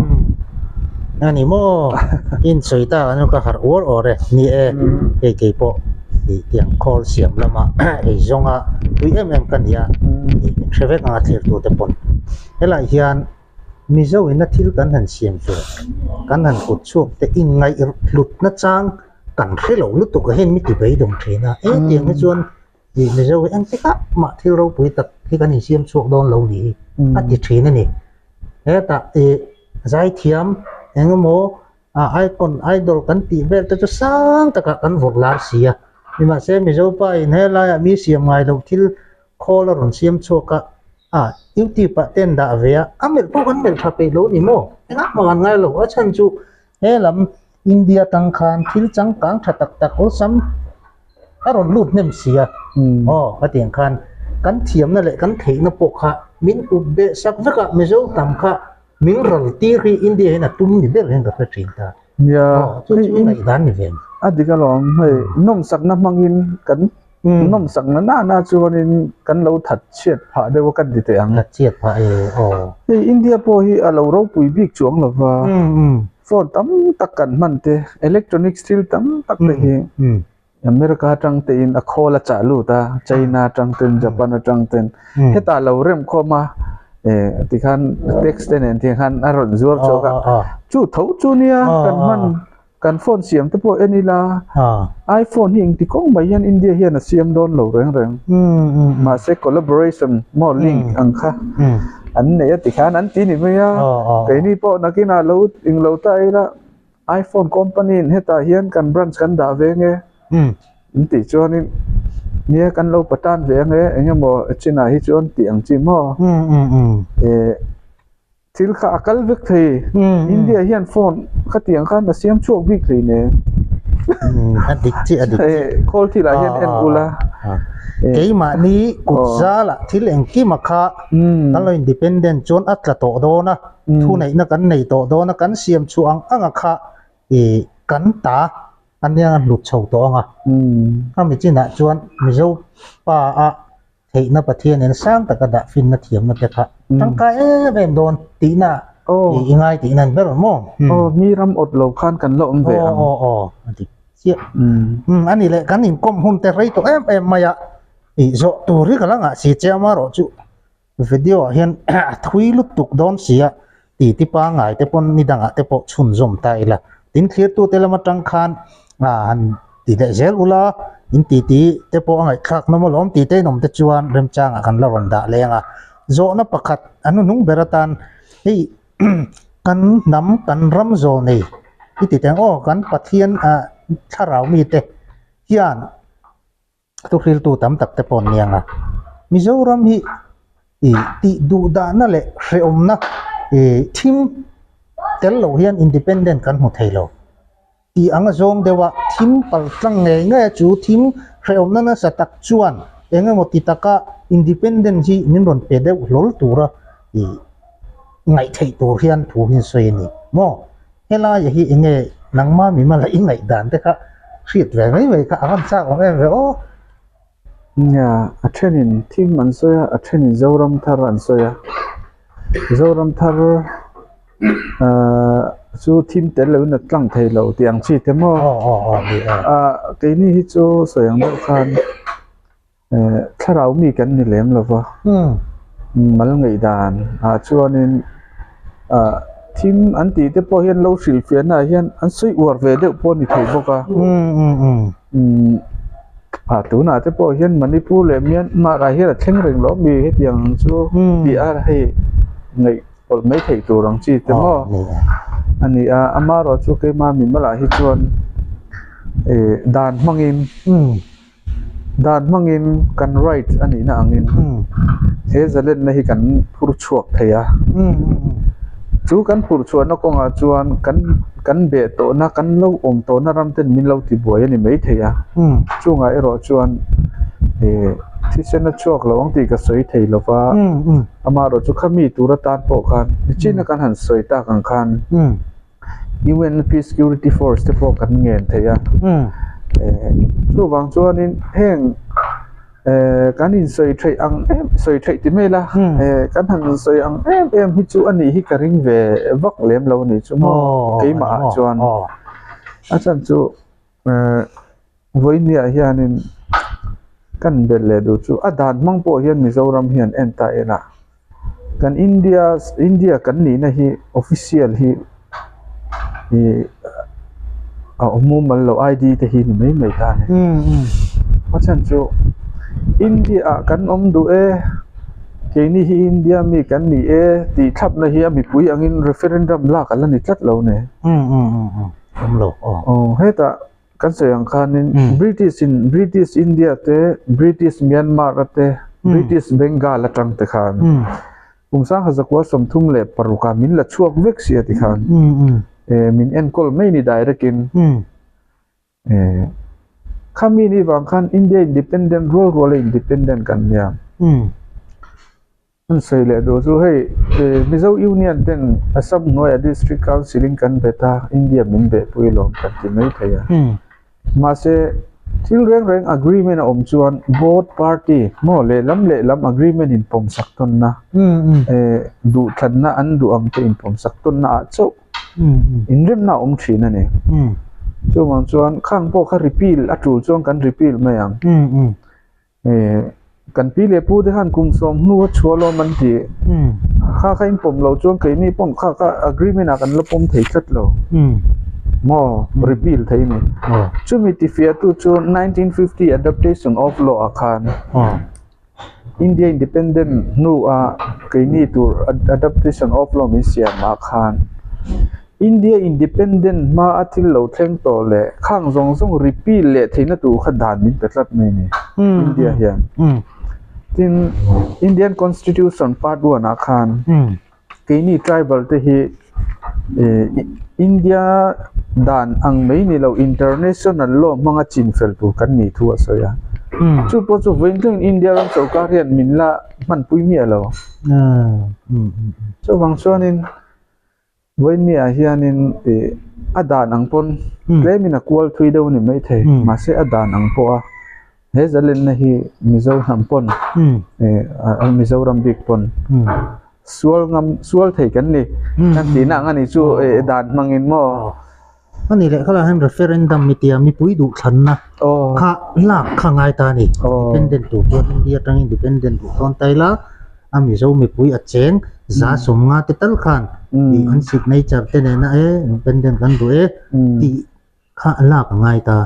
A ni maw in sawi tak ang ka harh uar uar e ni e hei keipawh. Tih tiang khawl siam lama ei zawnga tui em em ka ni a tih min hre vek ang a thlir tute pawn. Helai hian Mizo ina thil kan han siam ve kan han kut chhuak te inngaih hlut nachang kan hre lo lutuk a hian mi ti beidawng thin a. Eng tiang hi chuan ih Mizo hi engtikah mah thil ropui tak hi kan insiam chhuak dawn lo ni hi a ti thin a ni. Hetah ih zaithiam eng emaw A icon, idol kan tih vel te chu sang takah kan vawrh lar si a. Nimahse Mizo pa in helaiah mi siam ngai loh thil khawl a rawn siam chhuak a, a YouTube ah te an dah ve a, a melh pawh kan melh tha peih lo ni maw? Engah mah kan ngai lo, a chhan chu helam India tang khan thil changkang tha tak tak awlsam a rawn lut hnem si a, aw hetiang khan kan thiamna leh kan theihna pawh kha min up beh sak vek a, Mizo hnam kha Min ral tir hi India hian a tum ni ber hian ka hre thin ta. Nia, chu chu ngaihdan ni ve. A dik alawm, hei nawmsakna hmangin kan nawmsakna na na chuanin kan lo that chhiat phah deuh a kan ti teh ang. That chhiat phah e, aw. Hei India pawh hi a lo ropui bik chuang lova. Phone tam tak kan hman te electronics thil tam tak te hi America atang te in a khawl a chah lut a China atang ten Japan atang ten hetah lo rem khawm a eh tikhan tax te nen te khan a rawn zuar chhuak a chu tho chu nia kan hman kan phone siam te pawh en ila iPhone hi engti kawng mai hian India hian a siam dawn lo reng reng mahse collaboration maw link ang kha an nei a tikhan an ti ni mai a keini pawh nakinah lo englo ta ila iPhone company in hetah hian kan branch kan dah ve nge an tih chuanin nia kan lo patan ve ange engemaw chinah hi chuan tih ang chi maw eh Thil kha a kal vek thei. India hian phone khatiang khan a siam chhuak bik hlei ne. A dik chiah a dik chiah. Khawl thil ah hian en ula. Keimahni kut zal ah thil engkim a kha kan lo independent chuan a tla tawh dawn a, thuneihna kan nei tawh dawn a, kan siam chhuah ang ang a kha kan ta a nia hlut chho tawh ang a. Khami chinah chuan Mizo pa a Theihna Pathian in sang taka dah finna thiamna te kha tangkai em em dawn tihna i ngai tihna an ber maw? Aw, mi ram awt lo khan kan la awm ve ang. Aw, aw, a dik chiah. A ni leh kan inkawm hun te rei tawh em em mai a, i zawh tur hi ka la ngah si che amarawh chu video ah hian a thui lutuk dawn si a, ti ti pangngai te pawn ni dangah te pawh chhunzawm ta ila. Tin thlirtute lam atang khan han ti leh zel ula, in ti ti te pawh a ngaihthlak nawm alawm tih te inawm te chuan remchangah kan la rawn dah leng a. Zawhna pakhat a hnuhnung ber atan hei kan hnam kan ram zawl nei i ti teng aw kan Pathian thlarau mite hian Thuhriltu tam tak te pawh an ni ang a, Mizoram hi ih tih duh dahna leh hrehawmna ih thim tel lo hian independent kan hmu thei lo. Tih anga zawng deuh a, thim pal tlang ngei ngei a chu thim hrehawmna nasa tak chuan eng emaw ti taka independent hi min rawn pe deuh hlawl tura ih ngaih theih tur hian thu hi an sawi a ni maw? Helai hi eng nge nangma mimala i ngaihdan te kha hriat ve mai mai kha a rawn chak awm em ve aw. Nia, a thenin thim an sawi a, a thenin Zoram thar an sawi a. Zoram thar ahh chu thim tel loin a tlang thei lo tih ang chi te maw? Aw aw aw ni e. Ahh keini hi chu sawi ang deuh khan eh thlarau mi kan ni lem lo va mal ngaihdan ah chuanin ah thim an tih te pawh hian lo hrilhfiahna ah hian an sawi uar ve deuh pawh a ni thei bawk a ah tunah te pawh hian Manipur leh Myanmar ah hian a thleng reng lo ami hetiang ang chu tih a hei ngaih pawlh mai theih tur ang chi te maw a ni a amaherawhchu keimah mimalah hi chuan eh dan hmangin. Dan hmangin kan right a nihna angin he zalenna hi kan phur chhuak thei a. Chu kan phur chhuahna kawngah chuan kan kan beh tawhna kan lo awm tawhna ram ten min lo tibuai a ni mai thei a. Chungah erawh chuan eh thisen a chhuak lo ang tih ka sawi thei lo va, amaherawh chu khami tur atan pawh khan nichina kan han sawi tak ang khan. UN Peace Security Force te pawh kan ngen thei a eh chuvang chuanin heng eh kan insawi theih ang em sawi theih ti mai ila eh kan han insawi ang em em hi chu a nih hi ka ring ve vak lem lo a ni chu maw keimah ah chuan a chhan chu eh vawinia hianin kan belh leh duh chu a dan hmang pawh hian Mizoram hian en ta ila. Kan India India kan nihna hi official hi ih a awm mumal lo ID te hi ni mai mai ta a ni a chhan chu India ah kan awm duh e keini hi India mi kan ni e tih thlapna hi a mipui angin referendum lak a la ni tlat lo ne aw hetah. Kan sawi ang khanin British in British India te British Myanmar a te British Bengal atang te khan kum sangha zakua 36 ah min la chhuak vek sia ti khan eh min enkawl mai ni direct in eh khami ni vang khan India independent rual rual a independent kan nia. An sawi leh duh chu hei Mizo Union ten Assam hnuaiah District Council in kan bet a, India min behpui lawm kan ti mai thei a. Mahse thil reng reng agreement a awm chuan both party maw lehlam lehlam agreement in pawmsak tawnna eh duhthlanna an duh ang te in pawmsak tawnna ah chauh. Inremna a awm thin a ni. Chuvang chuan khang pawh kha repeal a tul chuan kan repeal mai ang. Kan pi leh pu te khan kum sawm hnu a chhuah lawm an ti. Kha kha in pawm loh chuan keini pawm kha kha agreement ah kan la pawm thei tlat lo. Maw repeal thei a ni. Chumi tifiahtu chu 1950 Adaptation of Law ah khan India Independent hnu a keini tur Adaptation of Law min siam ah khan India Independent hma a thil lo thleng tawh leh khang zawng zawng repeal leh theihna tur kha dan min pe tlat mai a ni India hian. Tin, Indian Constitution Part One ah khan keini tribal te hi India dan ang mai ni lo international law hmanga chin fel tur kan nih thu a sawi a. Chu pawh chu vawiin thlengin India ram sorkar hian min la hmanpui miah lo. Chuvang chuanin. Vawinia hianin ih a dan ang pawn tlemin a kual thui deuh a ni maithei mahse a dan ang pawh a he zalenna hi Mizo hnam pawn ih Mizoram bik pawn sual ngam sual thei kan ni kan tihna ang a ni chu ih dan hmangin maw. A ni leh khalah hian referendum mi tia mipui duh thlanna kha lak kha ngai ta a ni. Independent tur chuan India atangin independent duh dawn ta ila a Mizo mipui a cheng za sawmnga te tal khan tih an signature te nena e independent kan duh e tih kha lak a ngai ta.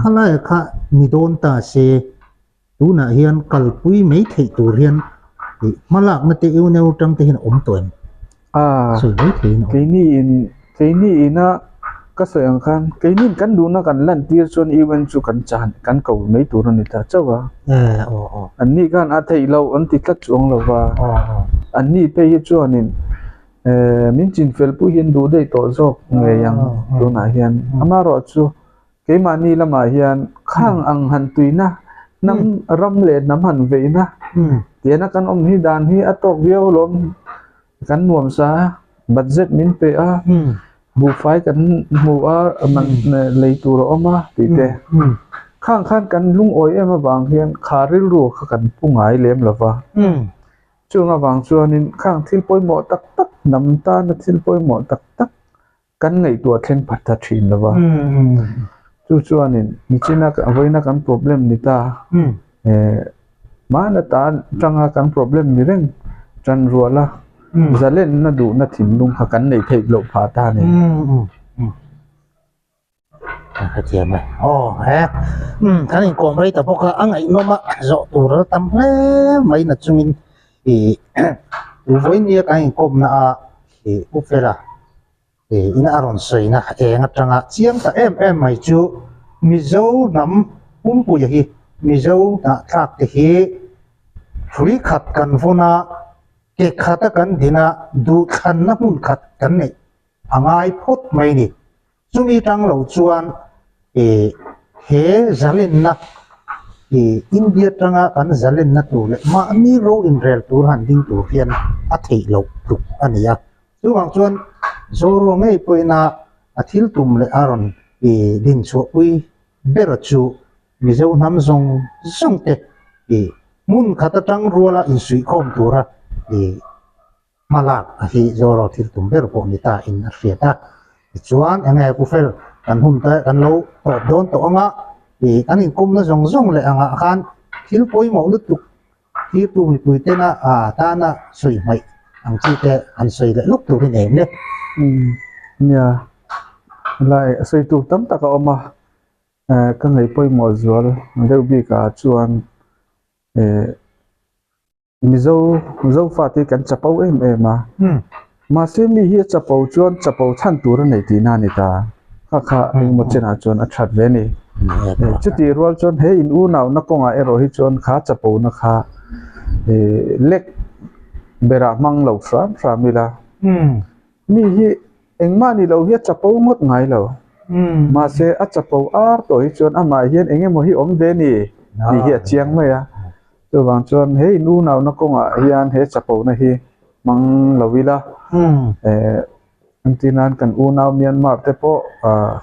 Khalai kha ni dawn ta se Tunah hian kalpui mai theih tur hian ih hmalakna te unau tang te hian a awm tawh em? A, Sawi mai theiin a awm. Keini in, keini ina ka sawi ang khan keiniin kan duhna kan lan tir chuan UN chu kan chan kan ko mai tur a ni ta chauh a. E, aw aw. An ni khan a theih loh an ti tlat chuang lo va. Aw aw. An ni phei hi chuanin e min chinfel pui hian duh daih tawh zawk ngei ang tunah hian. Amaherawhchu chu Keimahni lamah hian khang ang han tuina, hnam ram leh hnam han veina tiana kan awm hi dan hi a tawk viau alawm. Kan nuam sa a, budget min pe a, buhfai kan hmu a, man lei tur a awm a tih te. Khang khan kan lungawi em avang hian kha rilru kha kan pu ngai lem lo va. Chung avang chuanin khang thil pawimawh tak tak, hnam tana thil pawimawh tak tak Kan ngaihtuah thleng phat ta thin lo va. Chu chuanin nichina vawiina kan problem ni ta hmana ta atanga kan problem ni reng tan ruala zalenna duhna thinlung kha kan neih theih loh phah ta a ni. Hetiang e. Aw he kan inkawm rei ta bawk a, a ngaihnawm a zawh tur a tam hle mai na chungin ih vawinia kan inkawmna a ih u fela ih in a rawn sawina eng atanga chiang ta em em mai chu Mizo hnam pumpuia hi Mizo hnahthlak te hi hrui khat kan vawn a ke khat a kan din a duhthlanna hmun khat kan neih a ngai phawt mai a ni. Chumi tang lo chuan ih he zalenna ih India tanga kan zalenna tur leh mahni ro inrel tur han ding tur hian a theih loh tluk a ni a. Chuvang chuan Zoro ngei pawhin a a thil tum leh a rawn ih dinchhuahpui ber chu Mizo hnam zawng zawng te ih hmun khat atang ruala insuihkhawm tura ih Hmalak a hi Zoro thil tum ber pawh ni ta in a hriat a. Tichuan eng nge Pu Fel kan hun te kan lo tawp dawn tawh ang a, ih kan inkawmna zawng zawng leh angah khan thil pawimawh lutuk thirtu mipui tena tana sawi hmaih ang chi te han sawi leh lawk turin em le? Umm nia, helai sawi tur tam tak a awm a, ka ngaih pawimawh zual deuh bikah chuan eh. Mizo Zofa te hi kan chapo em em a, mahse mi hi a chapo chuan chapo chhan tur a nei tihna a ni ta, kha kha engemaw chenah chuan a that ve a ni. Chutih rual chuan he in unauna kawngah erawh hi chuan kha chapona kha lek berah hmang lo hram hram ila, mi hi engmah ni lo hi a chapo ngawt ngai lo, mahse a chapo ar tawh hi chuan amah hian engemaw hi awm ve a ni tih hi a chiang mai a. Chuvang chuan he in unauna kawngah hian he chapona hi hmang lo ila eh engtin nan kan unau Myanmar te pawh ah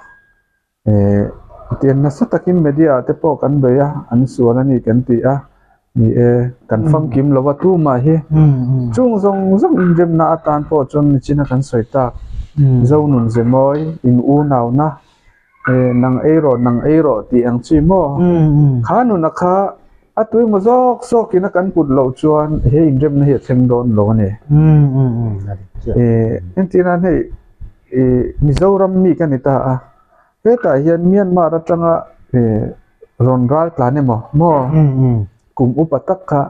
eh tiang nasa takin media ah te pawh kan bei a an sual a ni kan ti a ni e kan famkim lo a tumah hi chung zawng zawng inremna atan pawh chuan nichina kan sawi tak. Zonun ze mawi in unauna nang ei rawh nang ei rawh tih ang chi maw? Kha nuna kha a tuimaw zawk zawkin a kan put loh chuan he inremna hi a thleng dawn lo a ni. Entir nan hei Mizoram mi ka ni ta a, hetah hian Myanmar atanga rawn ral tlan emaw maw kum upa tak kha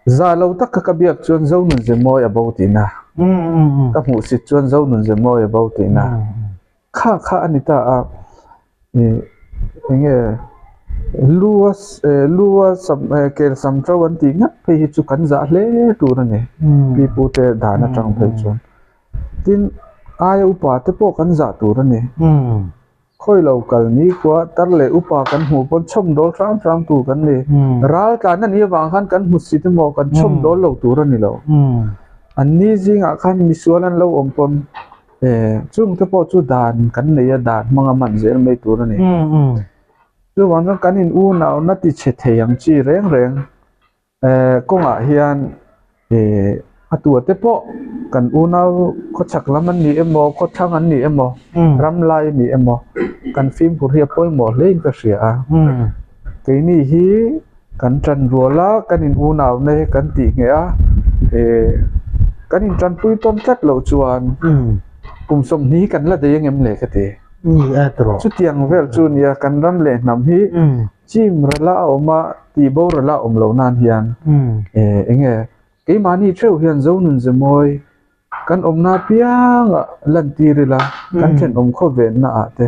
Za lo tak kha ka biak chuan Zonun ze mawi a bo tihna. Ka hmuh sit chuan Zonun ze mawi a bo tihna. Kha kha a ni ta a, enge lu a lu a sam kel sam to an tih ngat phei hi chu kan zah hle tur a ni. Pipu te dan atang phei chuan. Tin, aia upa te pawh kan zah tur a ni. Khawi lo kal ni khua tar leh upa kan hmuh pawn chhawm dawl hram hram tur kan ni. Ral tlan a nih avang khan kan hmu sit emaw kan chhawm dawl lo tur a ni lo. An ni zingah khan misual an lo awm pawn chung te pawh chu dan kan nei a dan hmanga man zel mai tur a ni. Chuvang chuan kan in unauna ti chhe thei ang chi reng reng. Kawngah hian a tua te pawh kan unau khawchhak lam an ni emaw khawthlang an ni emaw ram lai a ni emaw kan fimkhur hi a pawimawh hle in ka hria a keini hi kan tan rual a kan in unau na hi kan tih ngheh a kan in tanpui tawn tlat loh chuan kum sawmhnih hi kan la daih ang em le ka ti chutiang vel chu nia kan ram leh hnam hi. Chim rala a awm a, tih boral a awm loh nan hian eng nge keimahni theuh hian Zonun ze mawi kan awmna apianga lantir ila kan thenawm khawvenna ah te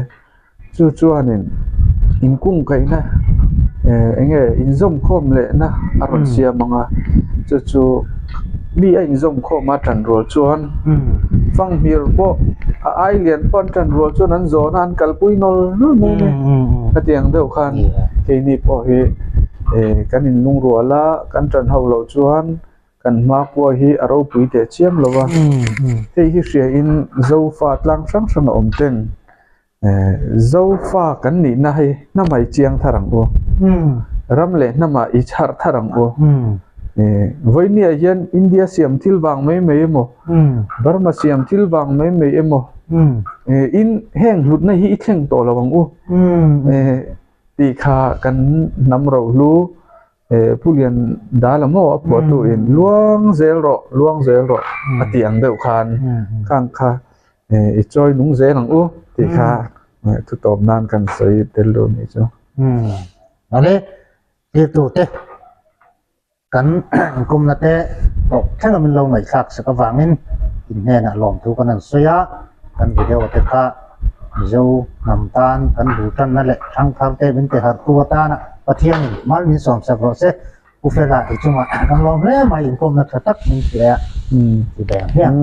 chu chuanin inkungkaihna eng nge inzawmkhawm lehna a rawn siam ang a, chu chu mi a inzawmkhawm a tan rual chuan fanghmir pawh a ai lian pawh an tan rual chuan an zawn a an kalpui nawl nawl mai a ni. Hetiang deuh khan keini pawh hi kan inlungrual a, kan tan ho loh chuan kan hmakhua hi a ropui teh chiam lo va. Hei hi hriain Zofa tlang hrang hrang a awm ten Zofa kan nihna hi hnamah i chiang thar ang u. Ram leh hnamah i chharh thar ang u. Vawinia hian India siam thil vang mai mai emaw, Burma siam thil vang mai mai emaw, in heng hlutna hi i thleng tawh lo ang u tih kha kan hnam rohlu Pu Lian Dala maw a phuahtu in luang zel rawh, luang zel rawh a tih ang deuh khan khang kha i chawi nung zel ang u tih kha thutawp nan kan sawi tel lo nih chu. Awle, tirtute. Kan inkumna te tawp thleng a min lo ngaihthlak sak avangin in hnenah lawmthu kan han sawi a, kan video te kha Mizo hnam tan kan bu tanna leh thangthar te min ti harhtu atana Pathianin mal min sawm sak rawh se. Pu Fela i chungah kan lawm hle mai inkawmna tha tak min pe a, ti ve ang hian.